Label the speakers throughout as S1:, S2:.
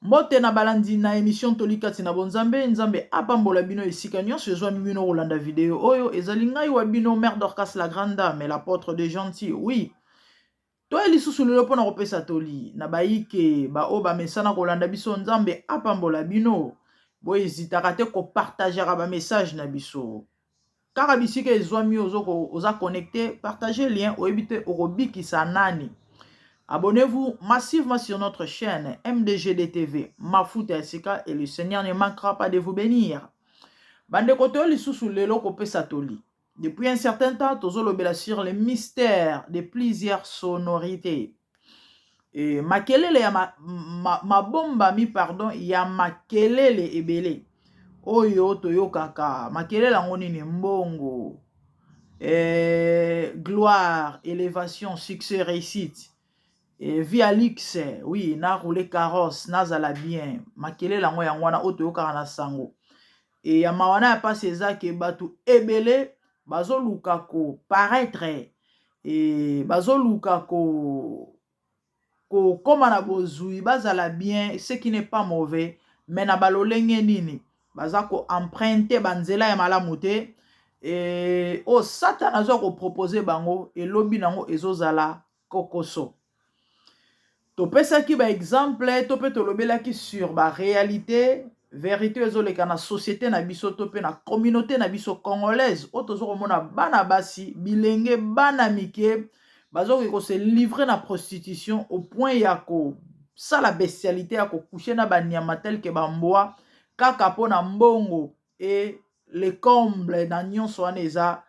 S1: Mbote na balandi na emission Toli kati na bonzambe. Nzambe apambola bino esika nyonso ezwami bino kolanda video oyo. Ezali ngai wa bino Mère Dorcas la grande dame, l'apôtre de gentil. Oui. Toye lisusu lelo mpo na kopesa toli na bayike baoyo bamesana kolanda biso. Nzambe apambola bino. Boezitaka te kopartageaka bamessage na biso. Kaka bisika ezwami oza connecté, partage lien, oyebi te okobikisa nani. Abonnez-vous massivement sur notre chaîne MDGDTV, Mafuta ya Sika, et le Seigneur ne manquera pas de vous bénir. Bandeko, toyo lisusu lelo kopesa toli. Depuis un certain temps, tozolobela sur les mystères de plusieurs sonorités. E, makelele ya mabombami, pardon, ya makelele ebele oyo toyokaka. Makelele yango nini? Mbongo, gloire, élévation, succès, réussite, vie ya luxe, oui, na roule carrosse, nazala bien. Makelele yango, yango wana oyo toyokaka na sango. E ya mawa na ya mpasi eza ke bato ebele bazoluka koparaître e bazoluka kokóma na bozwi, bazala bien, ce qui n'est pas mauvais, mais na balolenge nini baza koemprunter banzela ya malamu te. E oyo Satana azwa kopropose bango, elobi nango ezozala kokoso. Topesaki baexemple to mpe tolobelaki sur baréalité, vérité ezoleka na société na biso to mpe na communauté na biso congolaise, oyo toza komona bana basi, bilenge, bana mike bazokoki kose livrer na prostitution au point ya kosala bestialité, ya kocoucher na banyama tel ke bambwa, kaka mpo na mbongo. E le comble na nyonso wana eza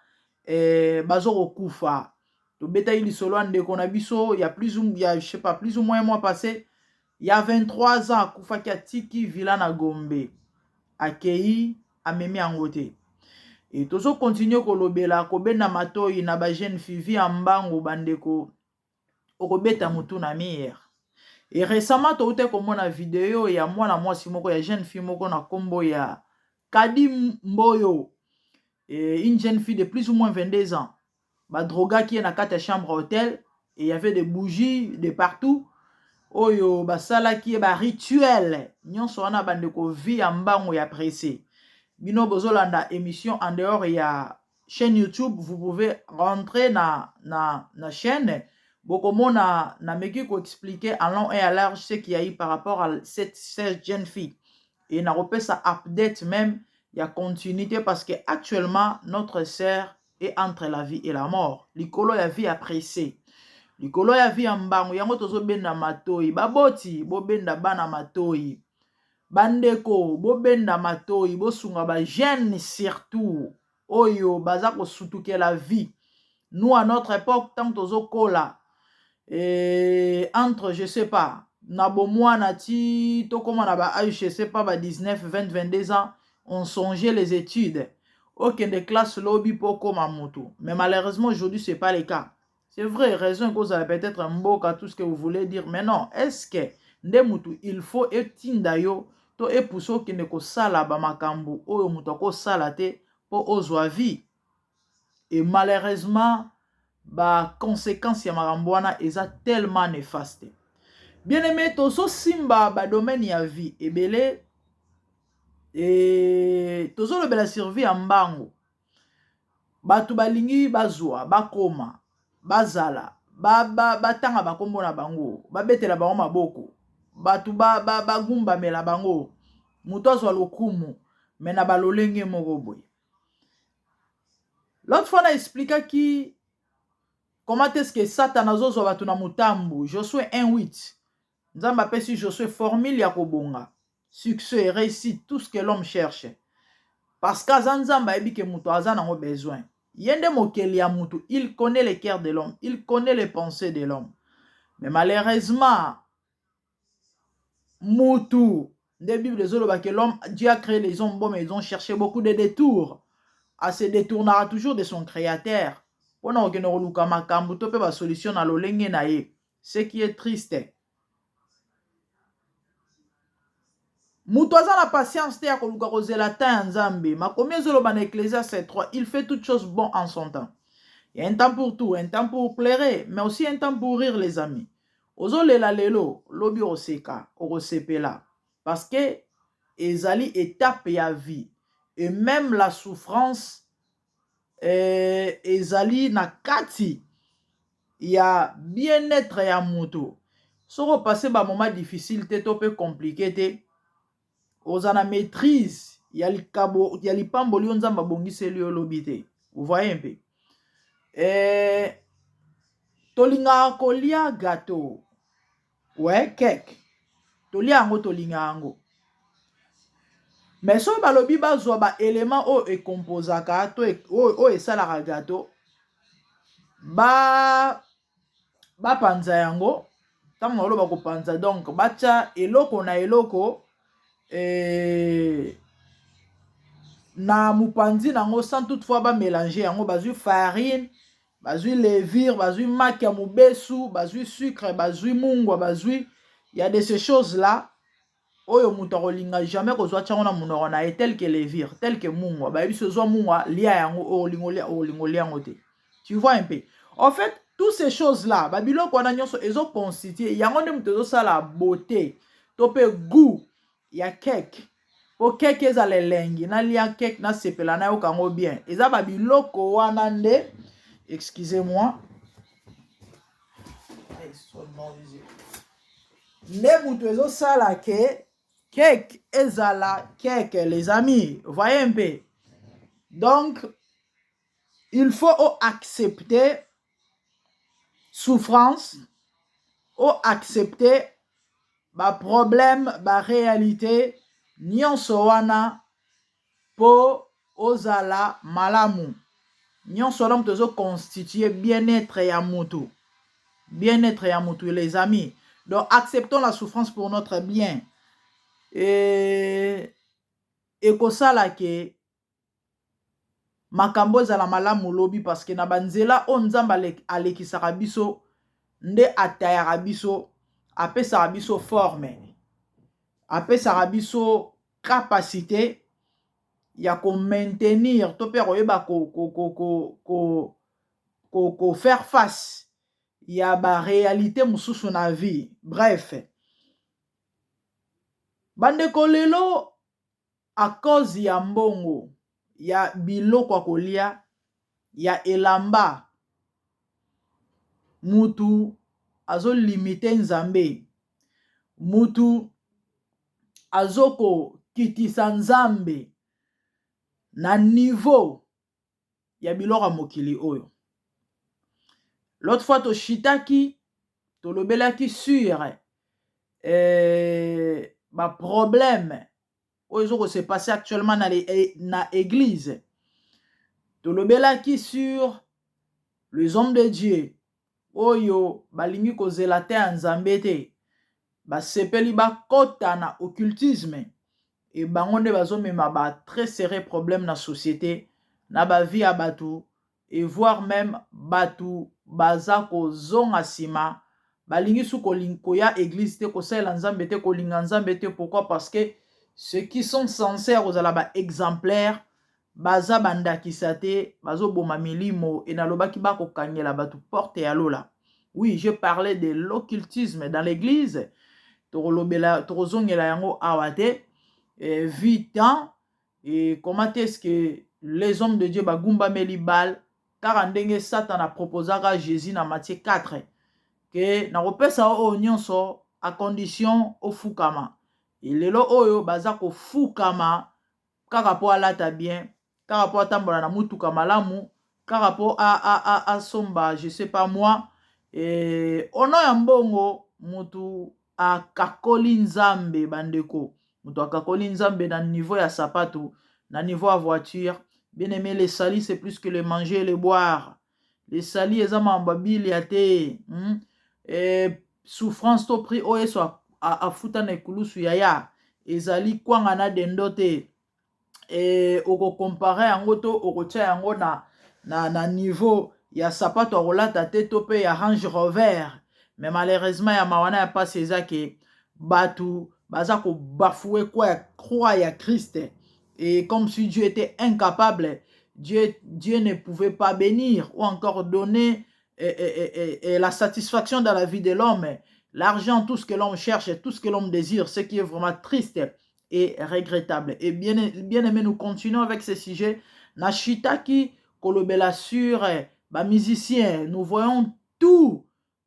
S1: bazokokufa. Tobetaki lisolo ya ndeko na biso ya plus ya, je sais pas, plus ou moins mois passé, ya 23 ans, akufaki, atiki villa na Gombe, akei, amemi yango te. E tozocontinuer kolobela, kobenda matoi na bajeune fille. Vie ya mbangu, bandeko, okobeta motu na mur. E récemment touti komona video ya mwana mwasi moko, ya jeune fille moko na nkombo ya Kadi Mboyo, e une jeune fille de plus ou moins 22 ans, badrogaki ye na kati ya chambre hôtel et il y avait des bougies de partout oyo basalaki ye barituel nyonso wana. Bandeko, vie ya mbango, ya pressé. Bino bozolanda émission en dehors ya chaîne YouTube, vous pouvez rentrer na chaîne, bokomona nameki koexpliquer en long et à large ce qu'il y a eu par rapport à cette jeune fille. Et nakopesa update même ya continuité, parce que actuellement notre sœur est entre la vie et la mort, likolo ya vie ya pressé, likolo ya vie ya mbangu. Yango tozobenda matoi. Baboti, bobenda bana matoi. Bandeko, bobenda matoi, bosunga bajeune surtout oyo baza kosutukela vie. Nous, à notre époque, ntango tozokola, entre, je sais pas, na bomwana ti tokóma na ba âge, je sais pas, ba 19, 20, 22 ans, on songeait les études, okende classe lobi mpo okóma motu. Mais malheureusement, aujourd'hui, c'est pas le cas. C'est vrai, raison ekozala peut-être mboka, tout ce que vous voulez dire, mais non, est ce que nde mutu il faut etinda yo to epusa okende kosala bamakambo oyo moto akosala te mpo ozwa vie? Et malheureusement, baconséquence ya makambo wana eza tellement néfaste. Bien aimé, tozosimba badomaine ya vie ebele e tozolobela survie ya mbango. Bato balingi bazwa, bakoma, bazala, batanga bakombo na bango, babetela bango maboko, bato bagumbamela bango, moto azwa lokumu, mais na balolenge moko boye. L'autre fois na expliquaki comment est-ce que Satan azozwa bato na motambu. Josué 1:8, Nzambe apesi Josué formule ya kobonga, succès, réussite, tout ce que l'homme cherche, parce que aza Nzambe, ayebi ke moto aza nango besoin. Ye nde mokeli ya motu, il connaît le cœur de l'homme, il connaît les pensées de l'homme. Mais malheureusement, mutu nde, Bible ezoloba ke l'homme, Dieu a créé les hommes bons, mais ils ont cherché beaucoup de détours, à se détournera toujours de son créateur mpona kokende koluka makambo to mpe basolution na lolenge na ye, ce qui est triste. Moto aza na patience te ya koluka kozela temps ya Nzambe. Makomi ezoloba na Ecclésiaste 3, il fait toute chose bon en son temps. Il y a un temps pour tout, un temps pour pleurer, mais aussi un temps pour rire. Les amis, ozolela lelo, lobi oseka, okosepela. Parce que ezali étape ya vie et même la souffrance ezali na kati ya bien-être ya moto. Soki opasse bamoment difficile te to mpe compliqué te, oza na maîtrise ya likabo ya lipamboli oyo Nzambe abongiseli yo lobi te. Vous voyez mpe tolingaka kolia gâteau, ouais, cake, tolia yango, tolinga yango. Mais soki balobi bazwa baélément oyo ekomposaka to oyo esalaka gâteau, bapanza yango, ntango baloba kopanza, donc batya eloko na eloko na mopanzi nango sans toutefois bamélange yango. Bazwi farine, bazwi levure, bazwi maki ya mobesu, bazwi sucre, bazwi mungwa, bazwi ya de ces choses là oyo moto akolinga jamais kozwa tiango na monoko na ye, tel que levure, tel que mungwa. Bayebi so ozwa mungwa, lia yango, olinga olia, olinga olia yango te. Tu vois un peu? En fait, toutes ces choses là, babiloko wana nyonso ezoconstitue yango nde moto ezosala beauté to mpe goût ya cake. Po cake ezala elengi, nalia cake, nasepela, nayoka yango bien, eza babiloko wana nde. Excusez moi, nde moto ezosala ke cake ezala cake, les amis. Voyez un peu? Donc il faut accepter souffrance, accepter baproblème, baréalité nyonso wana mpo ozala malamu. Nyonso wana moto ezoconstitue bien-être ya mutu, bien-être ya mutu, les amis. Donc acceptons la souffrance pour notre bien. Ekosala ke makambo ezala malamu lobi, parce que na banzela oyo Nzambe alekisaka biso nde atayaka biso, apesaka biso forme, apesaka biso capacité ya komaintenir to mpe ya koyeba ko faire face ya baréalité mosusu na vie. Bref, bandeko, lelo à cause ya mbongo, ya biloko ya kolia, ya elamba, mutu azolimite Nzambe, mutu azokokitisa Nzambe na niveau ya biloko ya mokili oyo. L'autre fois toshitaki, tolobelaki sur baproblème oyo ezokose passer actuellement na église. Tolobelaki sur les hommes de Dieu oyo balingi kozela te ya Nzambe te, basepeli bakɔta na occultisme e bango nde bazomema ba très sérieux problème na société, na bavie ya bato, et voire même bato baza kozonga nsima, balingi su koya église te, kosalela Nzambe te, kolinga Nzambe te. Pourquoi? Parce que ceux qui sont censés kozala baexemplaire baza bandakisa te, bazoboma milimo. E nalobaki bakokangela bato porte ya lola. Oui, je parlais de l'occultisme dans l'église. Tokolobela, tokozongela yango awa te. Vu temps et comment est-ce que les hommes de Dieu bagumbameli Baal, kaka ndenge Satan aproposaka Jésus na Matthieu 4 ke nakopesa oyo nyonso à condition ofukama. Lelo oyo baza kofukama kaka mpo alata bien, kaka mpo atambola na mutuka malamu, kaka mpo asomba, je sais pas moi. Ono ya mbongo, mutu akakoli Nzambe. Bandeko, moto akakoli Nzambe na niveau ya sapatu, na niveau ya voiture. Bien aimé, le salut, c'est plus que le manger et le boire. Le salut eza makambo ya bilia te. Souffrance to prix oyo Yesu afuta na ekulusu, yaya, ezali kwanga na dendo te. Okokompare yango to okotia yango na niveau ya sapato ya kolata te to mpe ya Range Rover. Mais malheureusement, ya mawa na ya mpasi eza ke bato baza kobafouer kwa ya croix ya Christ, et comme si Dieu était incapable, Dieu ne pouvait pas bénir ou encore donner et la satisfaction dans la vie de l'homme. L'argent, tout ce que l'homme cherche, tout ce que l'homme désire, ce qui est vraiment triste et regrettable. Et bien, bien aimé, nous continuons avec ce sujet. Nashitaki kolobela sur ba musicien, nous voyons tout,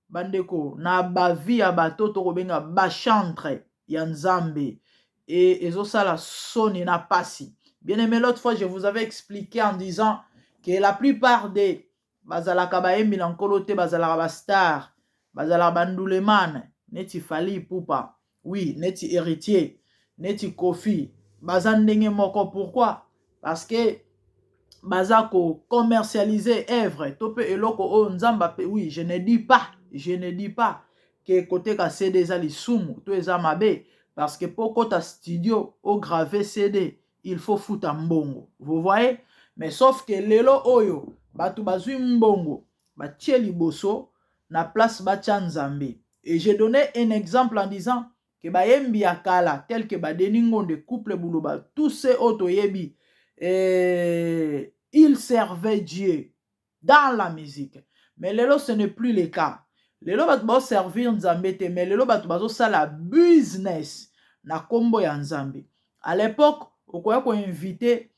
S1: bandeko, na ba vie ya bato tokobenga ba chantre ya Nzambe et ezosala soni na pasi. Bien aimé, l'autre fois, je vous avais expliqué en disant que la plupart des bazalaka bayembi na Nkolo te, bazalaka ba star, bazalaka bandulemane neti Fally Ipupa, oui, neti Héritier, neti Kofi, baza ndenge moko. Pourquoi? Parce que baza kocommercialiser œuvre to mpe eloko oyo Nzambe ape. Oui, je ne dis pas ke koteka CD eza lisumu to eza mabe, parce que mpo kota studio ograve CD, il faut futa mbongo, vous voyez. Mais sauf que lelo oyo bato bazwi mbongo, batie liboso na place batia Nzambe. Et j'ai donné un exemple en disant ke bayembi ya kala tel que badeni Ngonde, couple Buloba, tous ceux oyo toyebi, ils servaient Dieu dans la musique. Mais lelo, ce n'est plus le cas. Lelo bato baoservir Nzambe te, mais lelo bato bazosala business na nkombo ya Nzambe. À l'époque, okoya koinvite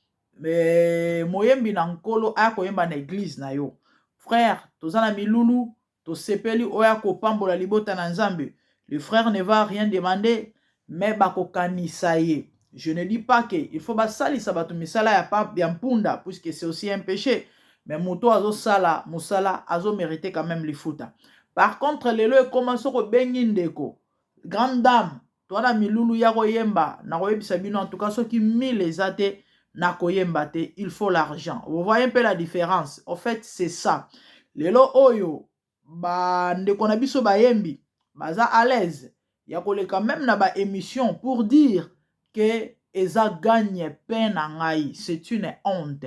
S1: moyembi na Nkolo aya koyemba na église na yo. Frère, toza na milulu, tosepeli oyo akopambola libota na Nzambe. Le frère ne va rien demander, mais bakokanisa ye. Je ne dis pas que il faut basalisa bato misala ya mpunda, puisque c'est aussi un péché, mais moto azosala mosala azomérite quand même lifuta. Par contre, lelo ekóma soki obengi ndeko grande dame, toa na milulu ya koyemba, nakoyebisa bino, en tout cas soki 1000 eza te, nakoyemba te, il faut l'argent. Vous voyez un peu la différence? En fait, c'est ça. Lelo oyo bandeko na biso bayembi baza à l'aise ya koleka même na baémission pour dire que eza gagne-pain na ngai. C'est une honte,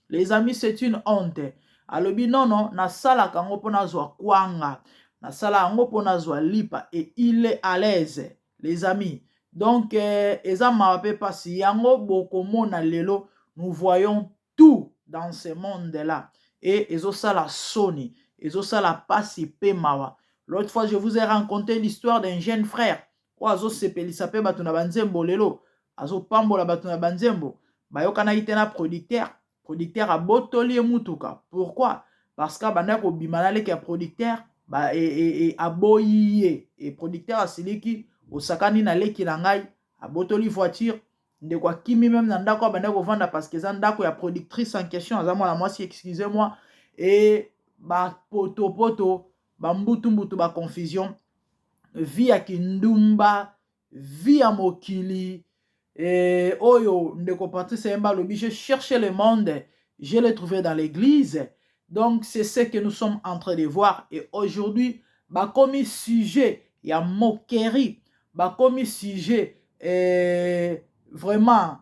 S1: les amis, c'est une honte. Alobi nono, nasalaka yango mpo nazwa kwanga, nasala yango mpo nazwa lipa, et il est à l'aise, les amis. Donc eza mawa mpe mpasi. Yango bokomona lelo, nous voyons tout dans ce monde là et ezosala soni, ezosala pasi mpe mawa. L'autre fois, je vous ai raconté l'histoire d'un jeune frère oyo azosepelisa mpe bato na banzembo. Lelo azopambola bato na banzembo. Bayokanaki te na producteur, producteur abotoli ye mutuka. Pourquoi? Parce que abandaki kobima na leki ya producteur, aboyi ye e producteur asiliki: "Osakani na leki na ngai." Abotoli voiture, ndeko akimi même na ndako abandaki kovanda, parce que eza ndako ya productrice en question, aza mwana mwasi, excusez moi e bapotopoto, bambutumbutu, baconfusion, vie ya kindumba, vie ya mokili. E oyo ndeko Patrice Yemba alobi: "Je cherchais le monde, je l'ai trouvé dans l'église." Donc c'est ce que nous sommes en train de voir. Et aujourd'hui, bakomi sujet ya moquerie, bakomi sujet vraiment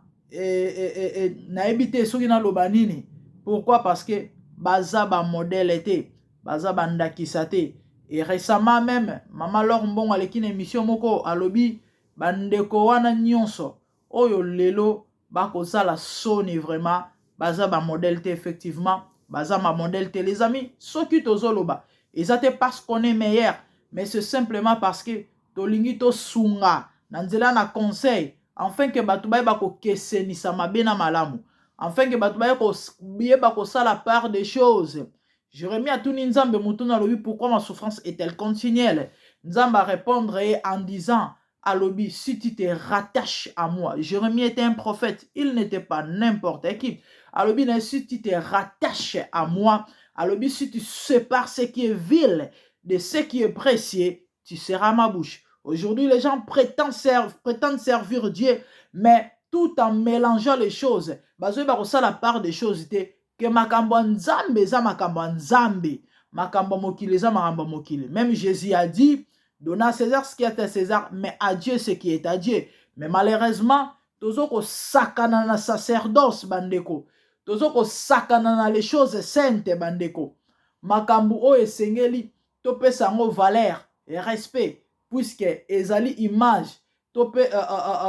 S1: nayebi te soki naloba nini. Pourquoi? Parce que baza bamodèle te, baza bandakisa te. Et récemment même, mama Lor Mbongo aleki na émission moko, alobi bandeko wana nyonso oyo lelo bakozala soni, vraiment baza bamodèle te. Effectivement, baza bamodèle te. Les amis, soki tozoloba, eza te parce qu'on est meilleur, mais c'est simplement parce que tolingi tosunga na nzela na conseil, afin ke bato bayeba kokesenisa mabe na malamu, afin ke bato bayeba kosala part des choses. Jérémie atuni Nzambe motuna, alobi: "Pourquoi ma souffrance est-elle continuelle?" Nzambe arépondre ye en disant, alobi: "Si tu te rattaches à moi." Jérémie était un prophète, il n'était pas n'importe qui. Alobi na: "Si tu te rattaches à moi", alobi, "si tu sépares ce qui est vil de ce qui est précieux, tu seras ma bouche." Aujourd'hui, les gens prétendent servir Dieu, mais tout en mélangeant les choses. Bazoyeba kosala part des choses te, ke makambo ya Nzambe eza makambo ya Nzambe, makambo ya mokili eza makambo ya mokili. Même Jésus a dit: "Donne à César ce qui est à César, mais à Dieu ce qui est à Dieu." Mais malheureusement, tozo kosakana na sacerdoce, bandeko, tozo kosakana na les choses saintes, bandeko. Makambo oyo esengeli topesa yango valeur et respect, puisque ezali image to mpe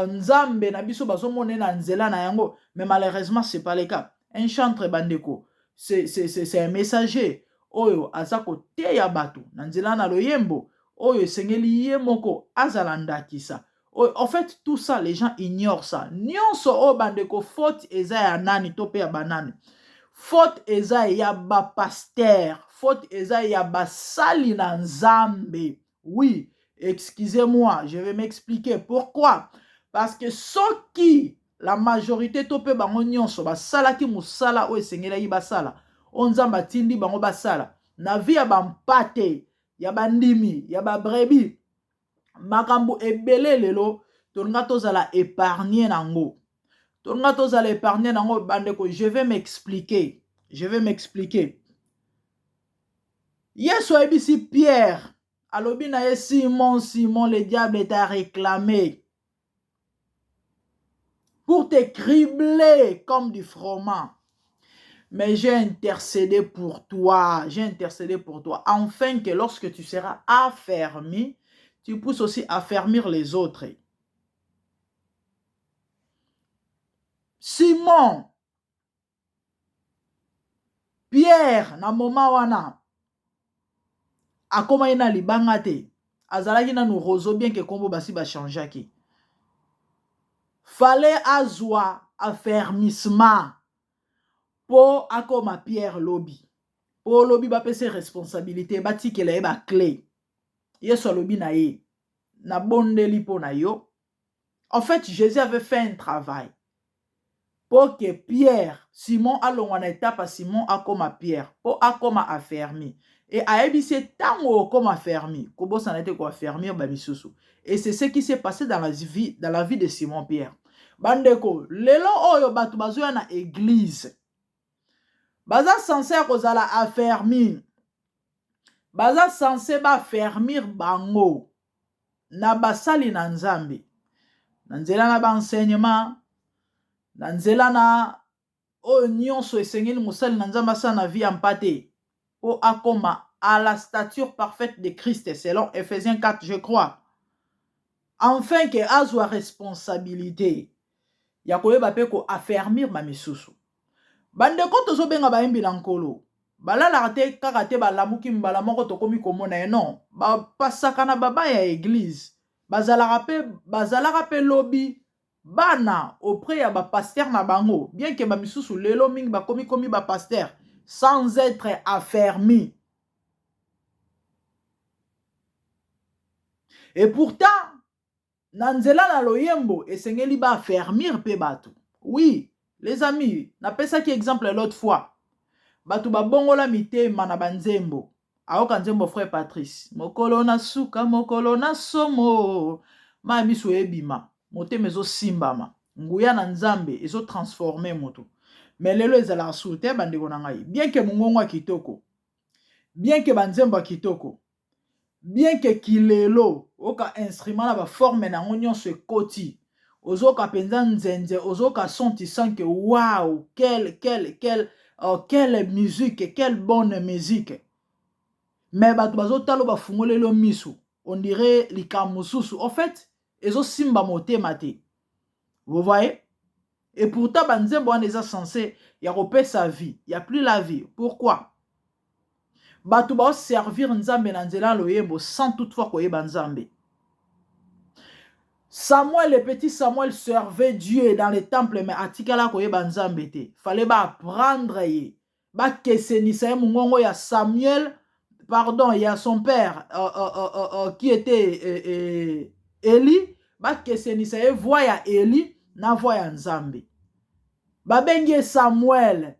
S1: Nzambe na biso bazomona na nzela na yango. Mais malheureusement, c'est pas le cas. Un chantre, bandeko, c'est un messager oyo aza koteya bato na nzela na loyembo. Oyo esengeli ye moko azala ndakisa. En fait, tout ça, les gens ignorent ça. Nyonso oyo, bandeko, faute eza ya nani to mpe ya banani? Faute eza ya bapasteur, faute eza ya basali na Nzambe. Oui, excusez-moi, je vais m'expliquer pourquoi. Parce que soki la majorité to mpe bango nyonso basalaki mosala oyo esengelaki basala, oyo Nzambe atindi bango basala na vie ya bampate, ya bandimi, ya babrebis, makambo ebele lelo tolinga tozala épargne nango, tolinga tozala épargne nango. Bandeko, je vais m'expliquer, je vais m'expliquer. Yesu ayebisi Pierre, alobi na ye: "Simon, Simon, le diable t'a réclamé pour te cribler comme du froment. Mais j'ai intercédé pour toi, j'ai intercédé pour toi, afin que lorsque tu seras affermi, tu puisses aussi affermir les autres." Simon Pierre, na moment wana akomaki na libanga te, azalaki nanu roseau, bien que kombo basi bachangeaki. Fallait azwa affermissement mpo akoma Pierre lobi, mpo lobi bapesa responsabilité, batikela ye baclé. Yesu alobi na ye: "Nabondeli mpo na yo." En fait, Jésus avait fait un travail mpo que Pierre, Simon alongwa na étape ya Simon, akoma Pierre, mpo akoma affermi. E ayebisi ye: "Ntango okoma affermi, kobosana te koaffermir bamisusu." Et c'est ce qui s'est passé dans la vie de Simon Pierre. Bandeko, lelo oyo bato bazoya na église, baza censé ya kozala affermi, baza censé baaffermir bango na basali na Nzambe, na nzela na baenseignement, na nzela na oyo nyonso esengeli mosali na Nzambe asala na vie ya mpate mpo akoma à la stature parfaite de Christ, selon Ephésiens 4, je crois, enfin que azwa responsabilité ya koyeba mpe koaffermir bamisusu. Bandeko, tozobenga bayembi na Nkolo, balalaka te kaka te, balamuki mbala moko tokomi komona ye. Non, bapasaka na baba ya église, bazalaka mpe lobi bana auprès ya bapasteur na bango, bien que bamisusu lelo mingi bakomi komi bapasteur sans être affermi. Et pourtant, na nzela na loyembo esengeli baaffermir mpe bato. Oui, les amis, napesaki exemple l'autre fois, bato babongola mitema na banzembo. Ayoka nzembo frère Patrice: "Mokolo na suka, mokolo na somo", mai miso ebima, motema ezosimbama, nguya na Nzambe ezotransforme moto. Mais lelo ezalaka suru te, bandeko na ngai. Bien que mongongo ya kitoko, bien que banzembo ya kitoko, bien que kilelo oyoka instrument na baforme na yango nyonso ekoti, ozoyoka mpenza nzenze, ozoyoka son, tu sens que wow, quelle musique, quelle bonne musique. Mais bato bazotala, bafungoleli yo miso, on dirait likambo mosusu. En fait, ezosimba motema te, vous voyez? Et pourtant banzembo wana eza censé ya kopesa vie, ya plus la vie. Pourquoi bato baoservir Nzambe na nzela ya loyembo sans toutefois koyeba Nzambe? Samuel, le petit Samuel servait Dieu dans le temple, mais atikala koyeba Nzambe te. Fallait baapprendre ye, bakesenisa ye mongongo ya Samuel, pardon, ya son père qui était Eli, bakesenisa ye voix ya Eli na voix ya Nzambe. Babengi ye Samuel,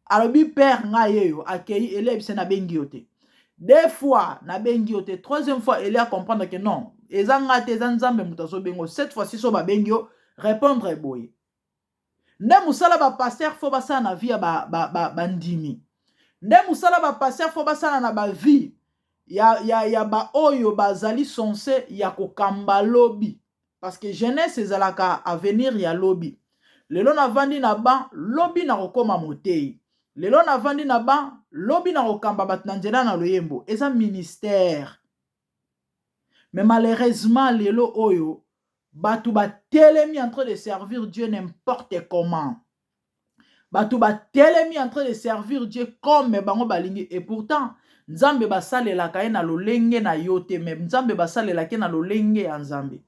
S1: alobi: "Père, ngai yeyo." Akei, Eli ayebisa: "Nabengi yo te." Deux fois: "Nabengi yo te." Troisième fois, Eli acomprendre que non, eza nga te, eza Nzambe moto azobenga. Cette fois-ci, so babengi yo, répondre boye. Nde mosala bapasteur faut basala na vie ya bandimi, nde mosala bapasteur faut basala na bavie ya baoyo bazali censé ya kokamba lobi, parce que jeunesse ezalaka avenir ya lobi. Lelo navandi na ban, lobi nakokóma motei. Lelo navandi na ban, lobi nakokamba bato na nzela na loyembo. Eza ministère. Mais malheureusement, lelo oyo bato batelemi en train de servir Dieu n'importe comment. Bato batelemi en train de servir Dieu comme bango balingi. Et pourtant, Nzambe basalelaka ye na lolenge na yo te, mais Nzambe basalelaka ye na lolenge ya Nzambe.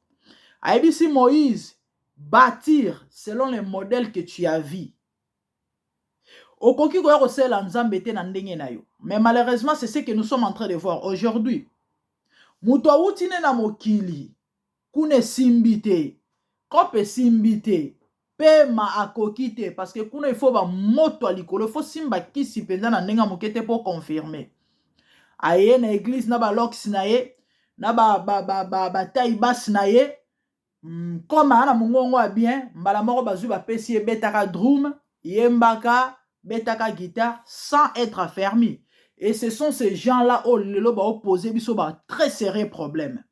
S1: Ayebisi Moïse, bâtir selon le modèle que tu as vu. Okoki koya kosalela Nzambe te na ndenge na yo. Mais malheureusement, c'est ce que nous sommes en train de voir aujourd'hui. Moto awuti ne na mokili, kuna esimbi te, kope esimbi te, pema akoki te, parce que kuna il faut ba moto ya likolo, il faut simba kisi mpenza na ndenge ya moke te mpo confirmer. Aye na église na ba locks na ye, na ba ba ba ba, ba taille basse na ye, comme aa na mongongo ya bien, mbala moko bazwi bapesi ye betaka drum, yembaka, betaka guitare sans être affermi. Et ce sont ces gens-là oyo lelo baopose biso ba très sérieux problème.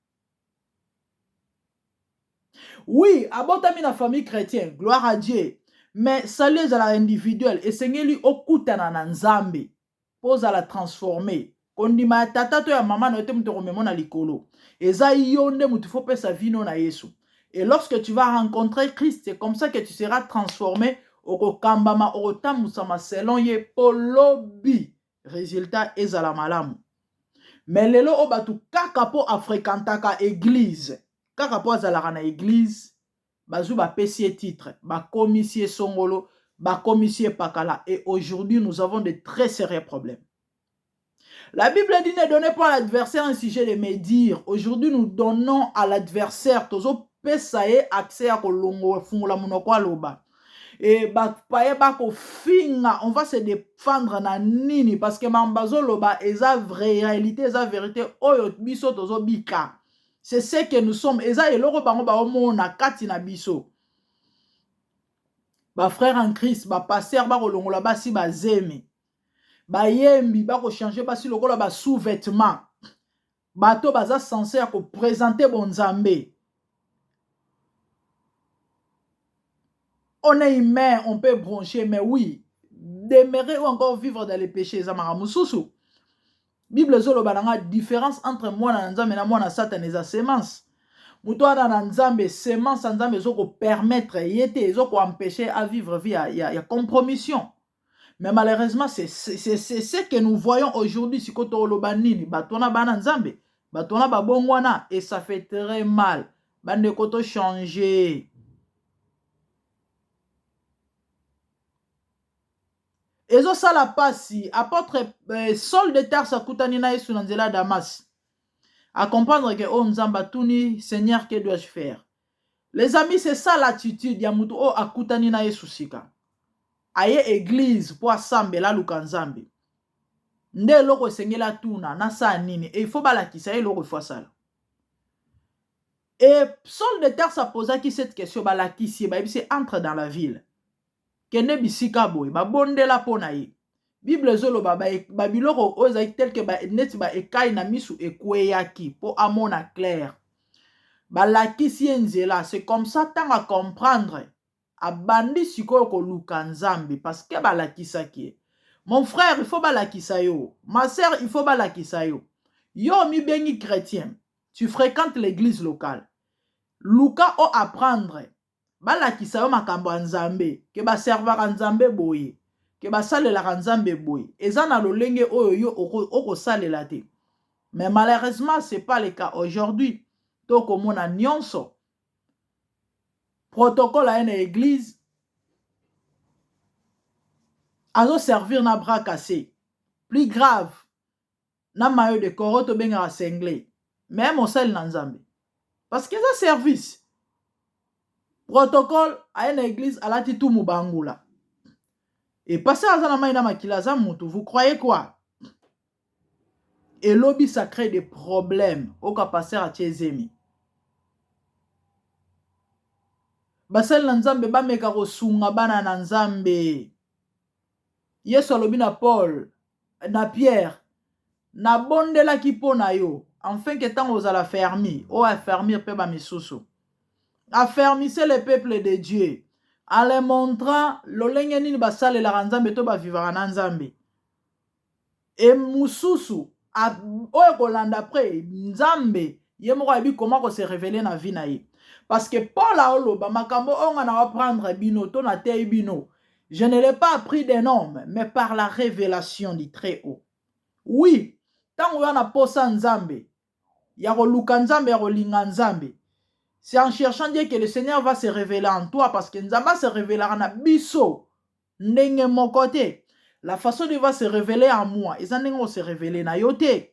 S1: Oui, abotami na famille chrétienne, gloire à Dieu. Mais salut ezalaka individuel, esengeli okutana na Nzambe mpo ozala transformé. Kondima ya tata to ya mama na yo te moto okomema na likolo. Eza yo nde moto faut pesa vino na Yesu. Et lorsque tu vas rencontrer Christ, c'est comme ça que tu seras transformé, okokambama, okotambusama selon ye po lobi résultat ezala malamu. Mais lelo oyo bato kaka mpo afréquentaka église, kaka mpo azalaka na église, bazwi bapesi ye titre, bakomisi ye songolo, bakomisi ye pakala. Et aujourd'hui, nous avons de très sérieux problèmes. La Bible dit: ne donnez pas à l'adversaire un sujet de médire. Aujourd'hui, nous donnons à l'adversaire, tozopesa ye accès ya kolongo fungola monoko aloba. E bapaye bakofinga, on va se défendre na nini? Parce que makambo bazoloba eza vraie réalité, eza vérité oyo biso tozobika. C'est ce que nous sommes. Eza eloko bango baomona kati na biso. Bafrère en Christ, bapasteur bakolongola basi bazemi, bayembi bakochange basi lokola basous-vêtement. Bato baza censé ya koprésente bonzambe. On est humain, on peut broncher, mais oui, demeurer ou encore vivre dans les péchés, eza makambo mosusu. Bible ezoloba na nga différence entre mwana na Nzambe na mwana Satan eza semence. Moto wana na Nzambe, semence ya Nzambe ezokopermettre ye te, ezokoempêche à vivre vie ya compromission. Mais malheureusement, c'est ce que nous voyons aujourd'hui. Sikoyo toloba nini? Bato wana bana Nzambe, bato wana babongwana, et ça fait très mal. Bandeko, tochange. Ezosala pasi. Apôtre Saul de Tarse akutani na Yesu na nzela ya Damas, acomprendre ke oyo Nzambe atuni: Seigneur, que dois-je faire? Les amis, c'est ça l'attitude ya motu oyo akutani na Yesu sika, aye église mpo asambela, aluka Nzambe. Nde eloko esengeli atuna: nasala nini? E il faut balakisa ye eloko ifo asala. Et Saul de Tarse aposaki cette question, balakisi ye, bayebisi: entre dans la ville, kende bisika boye, babondela mpo na ye. Bible ezoloba babiloko oyo ezalaki tel que neti baekai na misu ekweyaki mpo amona clair. Balakisi ye nzela. C'est comme ça, ntango acomprendre, abandi sikoyo koluka Nzambe, parce que balakisaki ye. Mon frère, il faut balakisa yo. Ma sœur, il faut balakisa yo. Yo mibengi chrétien, tu fréquentes l'église locale, luka o apprendre, balakisa yo makambo ya Nzambe, ke baservaka Nzambe boye, ke basalelaka Nzambe boye. Eza na lolenge oyo yo okosalela te. Mais malheureusement, c'est pas le cas aujourd'hui. Tokomona nyonso protocole, aye na église, azoservir na bras cassé, plus grave na maillot de corps oyo tobengaka singlet, mais mosali na Nzambe, parce que eza service protocole. Aye na église, alati tumu bangula, e pasteur aza na mai na makila, aza mutu. Vous croyez quoi? Elobi ça crée des problèmes. Oka pasteur atie zemi. Basali na Nzambe bameka kosunga bana na Nzambe. Yesu alobi na Paul, na Pierre: nabondelaki mpo na yo, enfin ke ntango ozala fermi, oyo affermir mpe bamisusu. Affermissez le peuple de Dieu en le montrant lolenge nini basalelaka Nzambe to bavivaka na Nzambe. E mosusu oyo kolanda après, Nzambe ye moko ayebi comment kose révéler na vie na ye. Parce que Paul aoloba makambo oyo nga na apprendre bino to nateyi bino, je ne l'ai pas appris d'un homme, mais par la révélation du Très-Haut. Oui, Ntango oya na posa Nzambe, ya koluka Nzambe, ya kolinga Nzambe, c'est en cherchant Dieu que le Seigneur va se révéler en toi, parce que Nzambe se révélera na biso ndenge moko te. La façon dont il va se révéler en moi, eza ndenge o se révéler na yo te.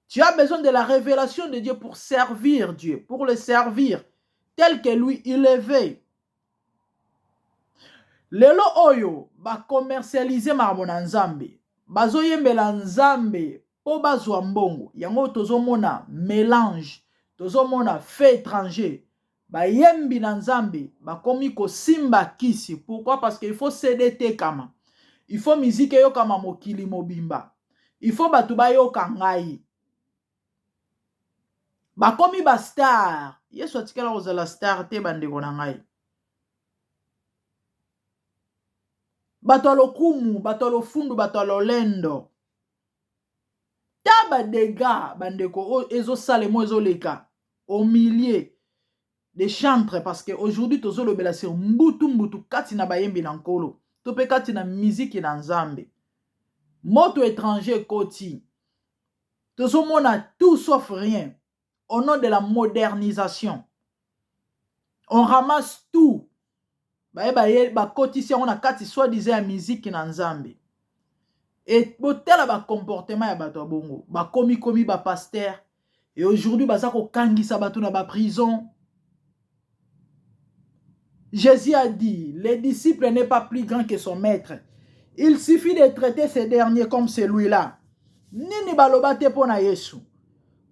S1: Tu as besoin de la révélation de Dieu pour servir Dieu, pour le servir tel que lui il le veut. Lelo oyo ba commercialiser makambo na Nzambe, bazoyembela Nzambe mpo bazwa mbongo. Yango tozomona mélange, tozomona fait étranger. Bayembi na Nzambe bakomi kosimba kisi. Pourquoi? Parce que il faut CD etekama, il faut musique eyokama mokili mobimba, il faut bato bayoka ngai. Bakomi ba star. Yesu atikala kozala star te, bandeko na ngai. Bato ya lokumu, bato ya lofundu, bato ya lolendo. Ta ba dégâts, bandeko, oyo ezosalema, ezoleka au milieu des chantres, parce que aujourd'hui tozolobela sur mbutu mbutu kati na bayembi na Nkolo to mpe kati na miziki na Nzambe. Moto étranger ekoti, tozomona tout sauf rien au nom de la modernisation. On ramasse tout, baye bakotisi yango na kati soi-disant ya miziki na Nzambe. E botala bacomportement ya bato ya bongo, bakomi komi bapasteur, et aujourd'hui baza kokangisa bato na baprison. Jésus a dit, le disciple n'est pas plus grand que son maître. Il suffit de traiter ce dernier comme celui-là. Nini baloba te mpo na Yesu?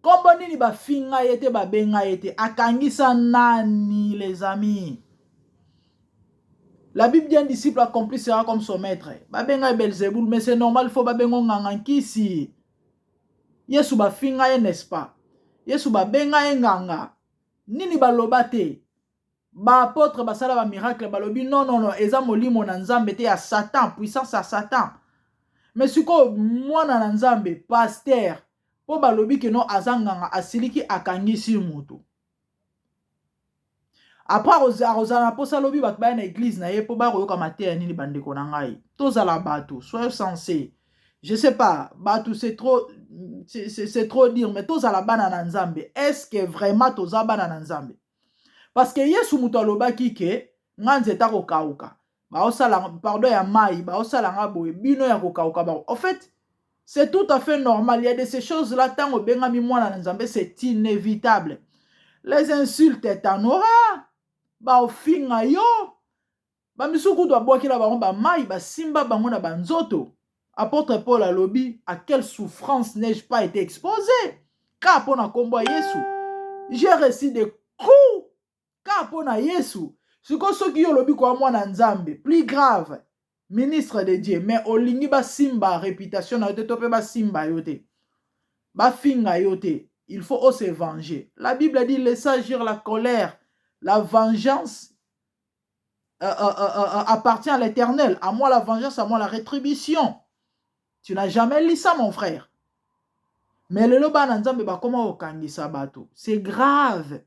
S1: Kombo nini bafinga ye te, babenga ye te? Akangisa nani, les amis? La Bible dit, un disciple accompli sera comme son maître. Babenga ye Belzebul, mais c'est normal, faut babenga nganga nkisi. Yesu bafinga ye, n'est-ce pas? Yesu babenga ye nganga. Nini baloba te? Baapôtre basala bamiracle, balobi non, non, non, eza molimo na Nzambe te, ya Satan, puissance ya Satan. Mais sikoyo mwana na Nzambe, pasteur, mpo balobi ke no aza nganga, asiliki, akangisi moto. Après akozala na mposa alobi bato baya na église na ye mpo bakoyoka mateya nini? Bandeko na ngai, tozala bato, soyez sensé. Je sais pas, bato, c'est trop dire, mais tozala bana na Nzambe. Est ce que vraiment toza bana na Nzambe? Parce que Yesu moto alobaki ke nga nzete akokauka, baosala pardon ya mai, baosala nga boye, bino ya kokauka bango. En fait, c'est tout à fait normal. Il y a de ces choses là, ntango obengami mwana na Nzambe, c'est inévitable, les insultes t'en auras. Baofinga yo, bamisusu kutu babwakela bango bamai, basimba bango na banzoto. Apôtre Paul alobi: "À quelle souffrance n'ai-je pas été exposé kaka mpo na nkombo ya Yesu? J'ai reçu des coups kaka mpo na Yesu." Sikoyo soki yo olobi koya mwana Nzambe, plus grave ministre de Dieu, mais olingi basimba réputation na yo te, to mpe basimba yo te, bafinga yo te, il faut se venger. La Bible dit: "Laissez agir la colère, la vengeance appartient à l'Éternel. À moi la vengeance, à moi la rétribution." Tu n'as jamais lu ça, mon frère? Mais lelo bana Nzambe bakoma kokangisa bato, c'est grave.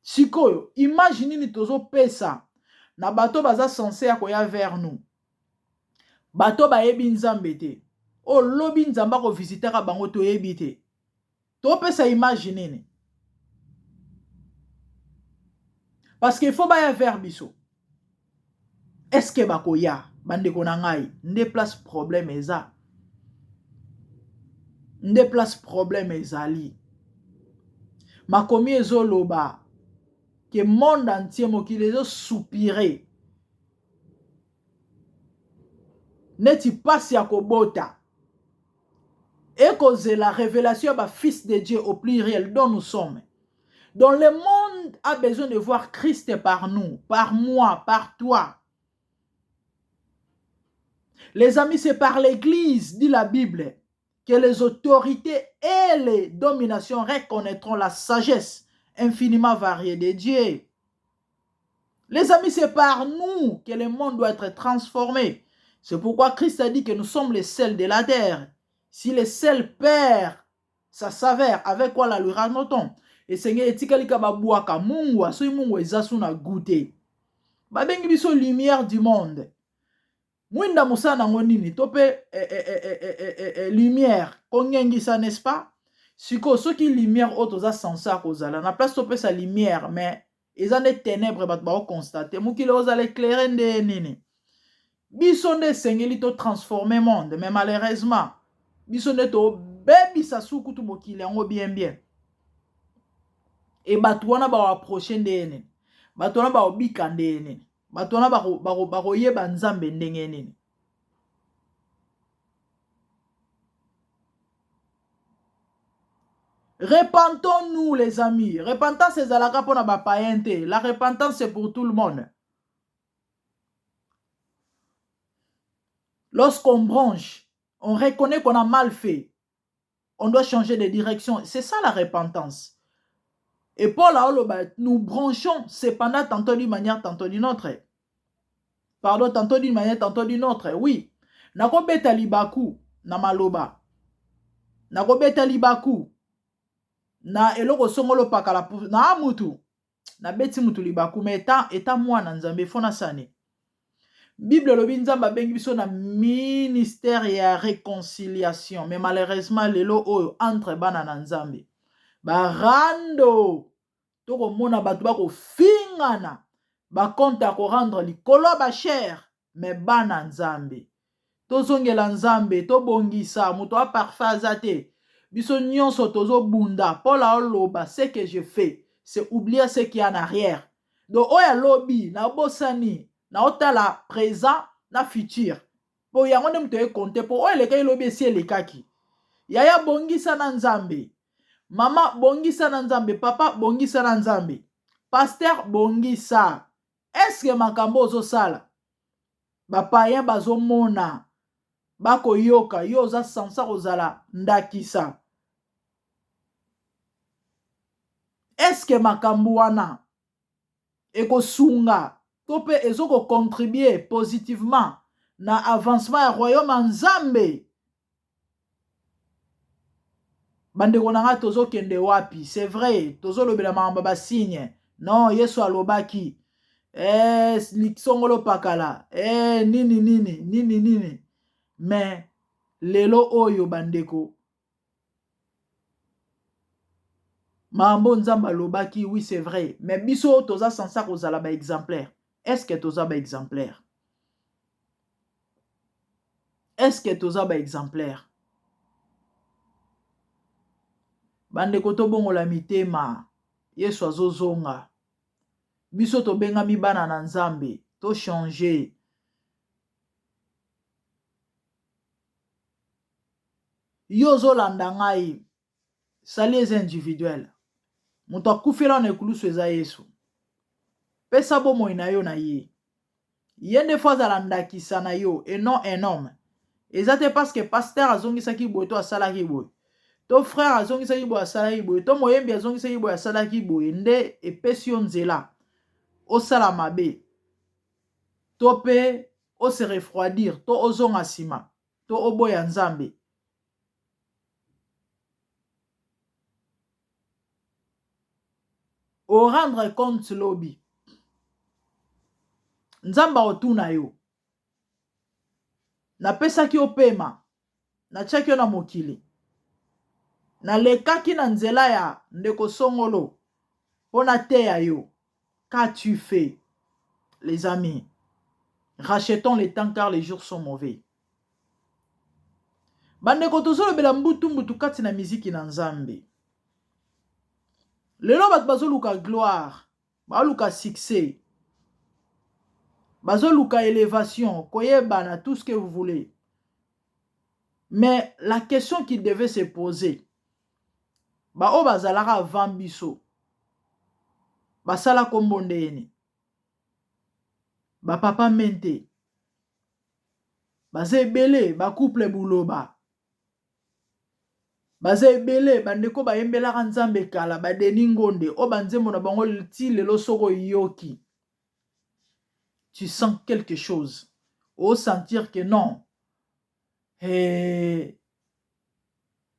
S1: Sikoyo image nini tozopesa na bato baza censé ya koya vers nous? Bato bayebi Nzambe te, oyo lobi Nzambe akovisitaka bango, toyebi te. Topesa image nini? Parce que il faut baya vers biso. Est ce que bakoya, bandeko na ngai? Nde place problème eza, nde place problème ezali. Makomi ezoloba ke monde entier, mokili ezosoupire neti mpasi ya kobota, ekozela révélation ya bafils de Dieu au pluriel, dont nous sommes. Donc le monde a besoin de voir Christ par nous, par moi, par toi. Les amis, c'est par l'église, dit la Bible, que les autorités et les dominations reconnaîtront la sagesse infiniment variée de Dieu. Les amis, c'est par nous que le monde doit être transformé. C'est pourquoi Christ a dit que nous sommes les sels de la terre. Si le sel perd sa saveur, avec quoi la lui rend-on? Esengeli etikali ka babwaka mungwa soki mungwa eza su na goût te. Babengi biso lumière du monde. Mwinda mosala nango nini? To mpe lumière, kongengisa, n'est-ce pas? Sikoyo soki lumière oyo toza censé kozala na place topesa lumière, mais eza nde ténèbre, bato bakoconstater, mokili ozala éclairé nde nini? Biso nde esengeli totransformer monde, mais malheureusement biso nde tobebisa sukutu mokili yango bien bien. E bato wana bakoapprocher nde nini? Bato wana bakobika nde nini? Bato wana bakoyeba Nzambe ndenge nini? Repentons-nous, les amis. Repentance ezalaka mpona bapayen te. La repentance, c'est pour tout le monde. Lorsqu'on bronche, on reconnaît qu'on a mal fait, on doit changer de direction. C'est ça la repentance. Et Paul aloba, nous bronchons cependant tantôt d'une manière, tantôt d'une autre. Pardon, tantôt d'une manière, tantôt d'une autre. Oui. Nakobeta libaku na maloba. Nakobeta libaku na eloko songolo pakala na mutu. Nabeti mutu libaku, mais eta mwana Nzambe fo nasani. Bible elobi Nzambe abengi biso na ministère ya réconciliation, mais malheureusement lelo oyo entre bana na Nzambe barando, tokomona bato bakofingana, bacompte ya korendre likolo ya bachere. Mais bana Nzambe, tozongela Nzambe, tobongisa. Moto aparfait aza te, biso nyonso tozobunda. Paul aoloba: "Ce que je fais, c'est oublier ce qui est en arrière." Donc oyo alobi nabosani, naotala présent na futur, mpo yango nde moto ekonte, mpo oyo elekaki elobi esi elekaki. Yaya, bongisa na Nzambe. Mama, bongisa na Nzambe. Papa, bongisa na Nzambe. Pasteur, bongisa. Eske makambo ozosala, bapayen bazomona, bakoyoka yo? Oza censé kozala ndakisa. Eske makambo wana ekosunga to mpe ezokocontribuer positivement na avancement ya royaume ya Nzambe? Bandeko na ngai, tozokende wapi? C'est vrai, tozolobela makambo ya basigne. Non, Yesu alobaki songolo pakala, nini nini nini nini. Mais lelo oyo, bandeko, makambo Nzambe alobaki, oui, c'est vrai, mais biso toza censé kozala baexemplaire. Est ce que toza baexemplaire? Est ce que toza baexemplaire? Bandeko, tobongola mitema. Yesu azozonga. Biso tobengami bana na Nzambe, tochanger. Yo ozolanda ngai, salut eza individuel. Moto akufela na ekulusu eza Yesu. Pesa bomoi na yo na ye. Ye nde fo azala ndakisa na yo et non un homme. Eza te parce que pasteur azongisaki boye to asalaki boye, to frère azongisaki boye, asalaki boye, to moyembi azongisaki boye, asalaki boye, nde epesi yo nzela osala mabe, to mpe ose refroidir, to ozonga nsima, to oboya Nzambe. Orendre compte lobi, Nzambe aotuna yo: napesaki yo pema, natiaki yo na mokili, nalekaki na nzela ya ndeko songolo mpo nateya yo, qu'as-tu fait? Les amis, rachetons le temps, car les jours sont mauvais. Bandeko, tozolobela mbutu mbutu kati na miziki na Nzambe. Lelo bato bazoluka gloire, baluka succès, bazoluka élévation, koyebana, tout ce que vous voulez. Mais la question qui devait se poser, baoyo bazalaka avant biso basala kombo ndeni? Bapapa mente baza ebele, bacouple buloba baza ebele, bandeko bayembelaka Nzambe kala, badeni ngonde oyo banzembo na bango ti lelo soki oyoki, tu sens quelque chose, osentir que non,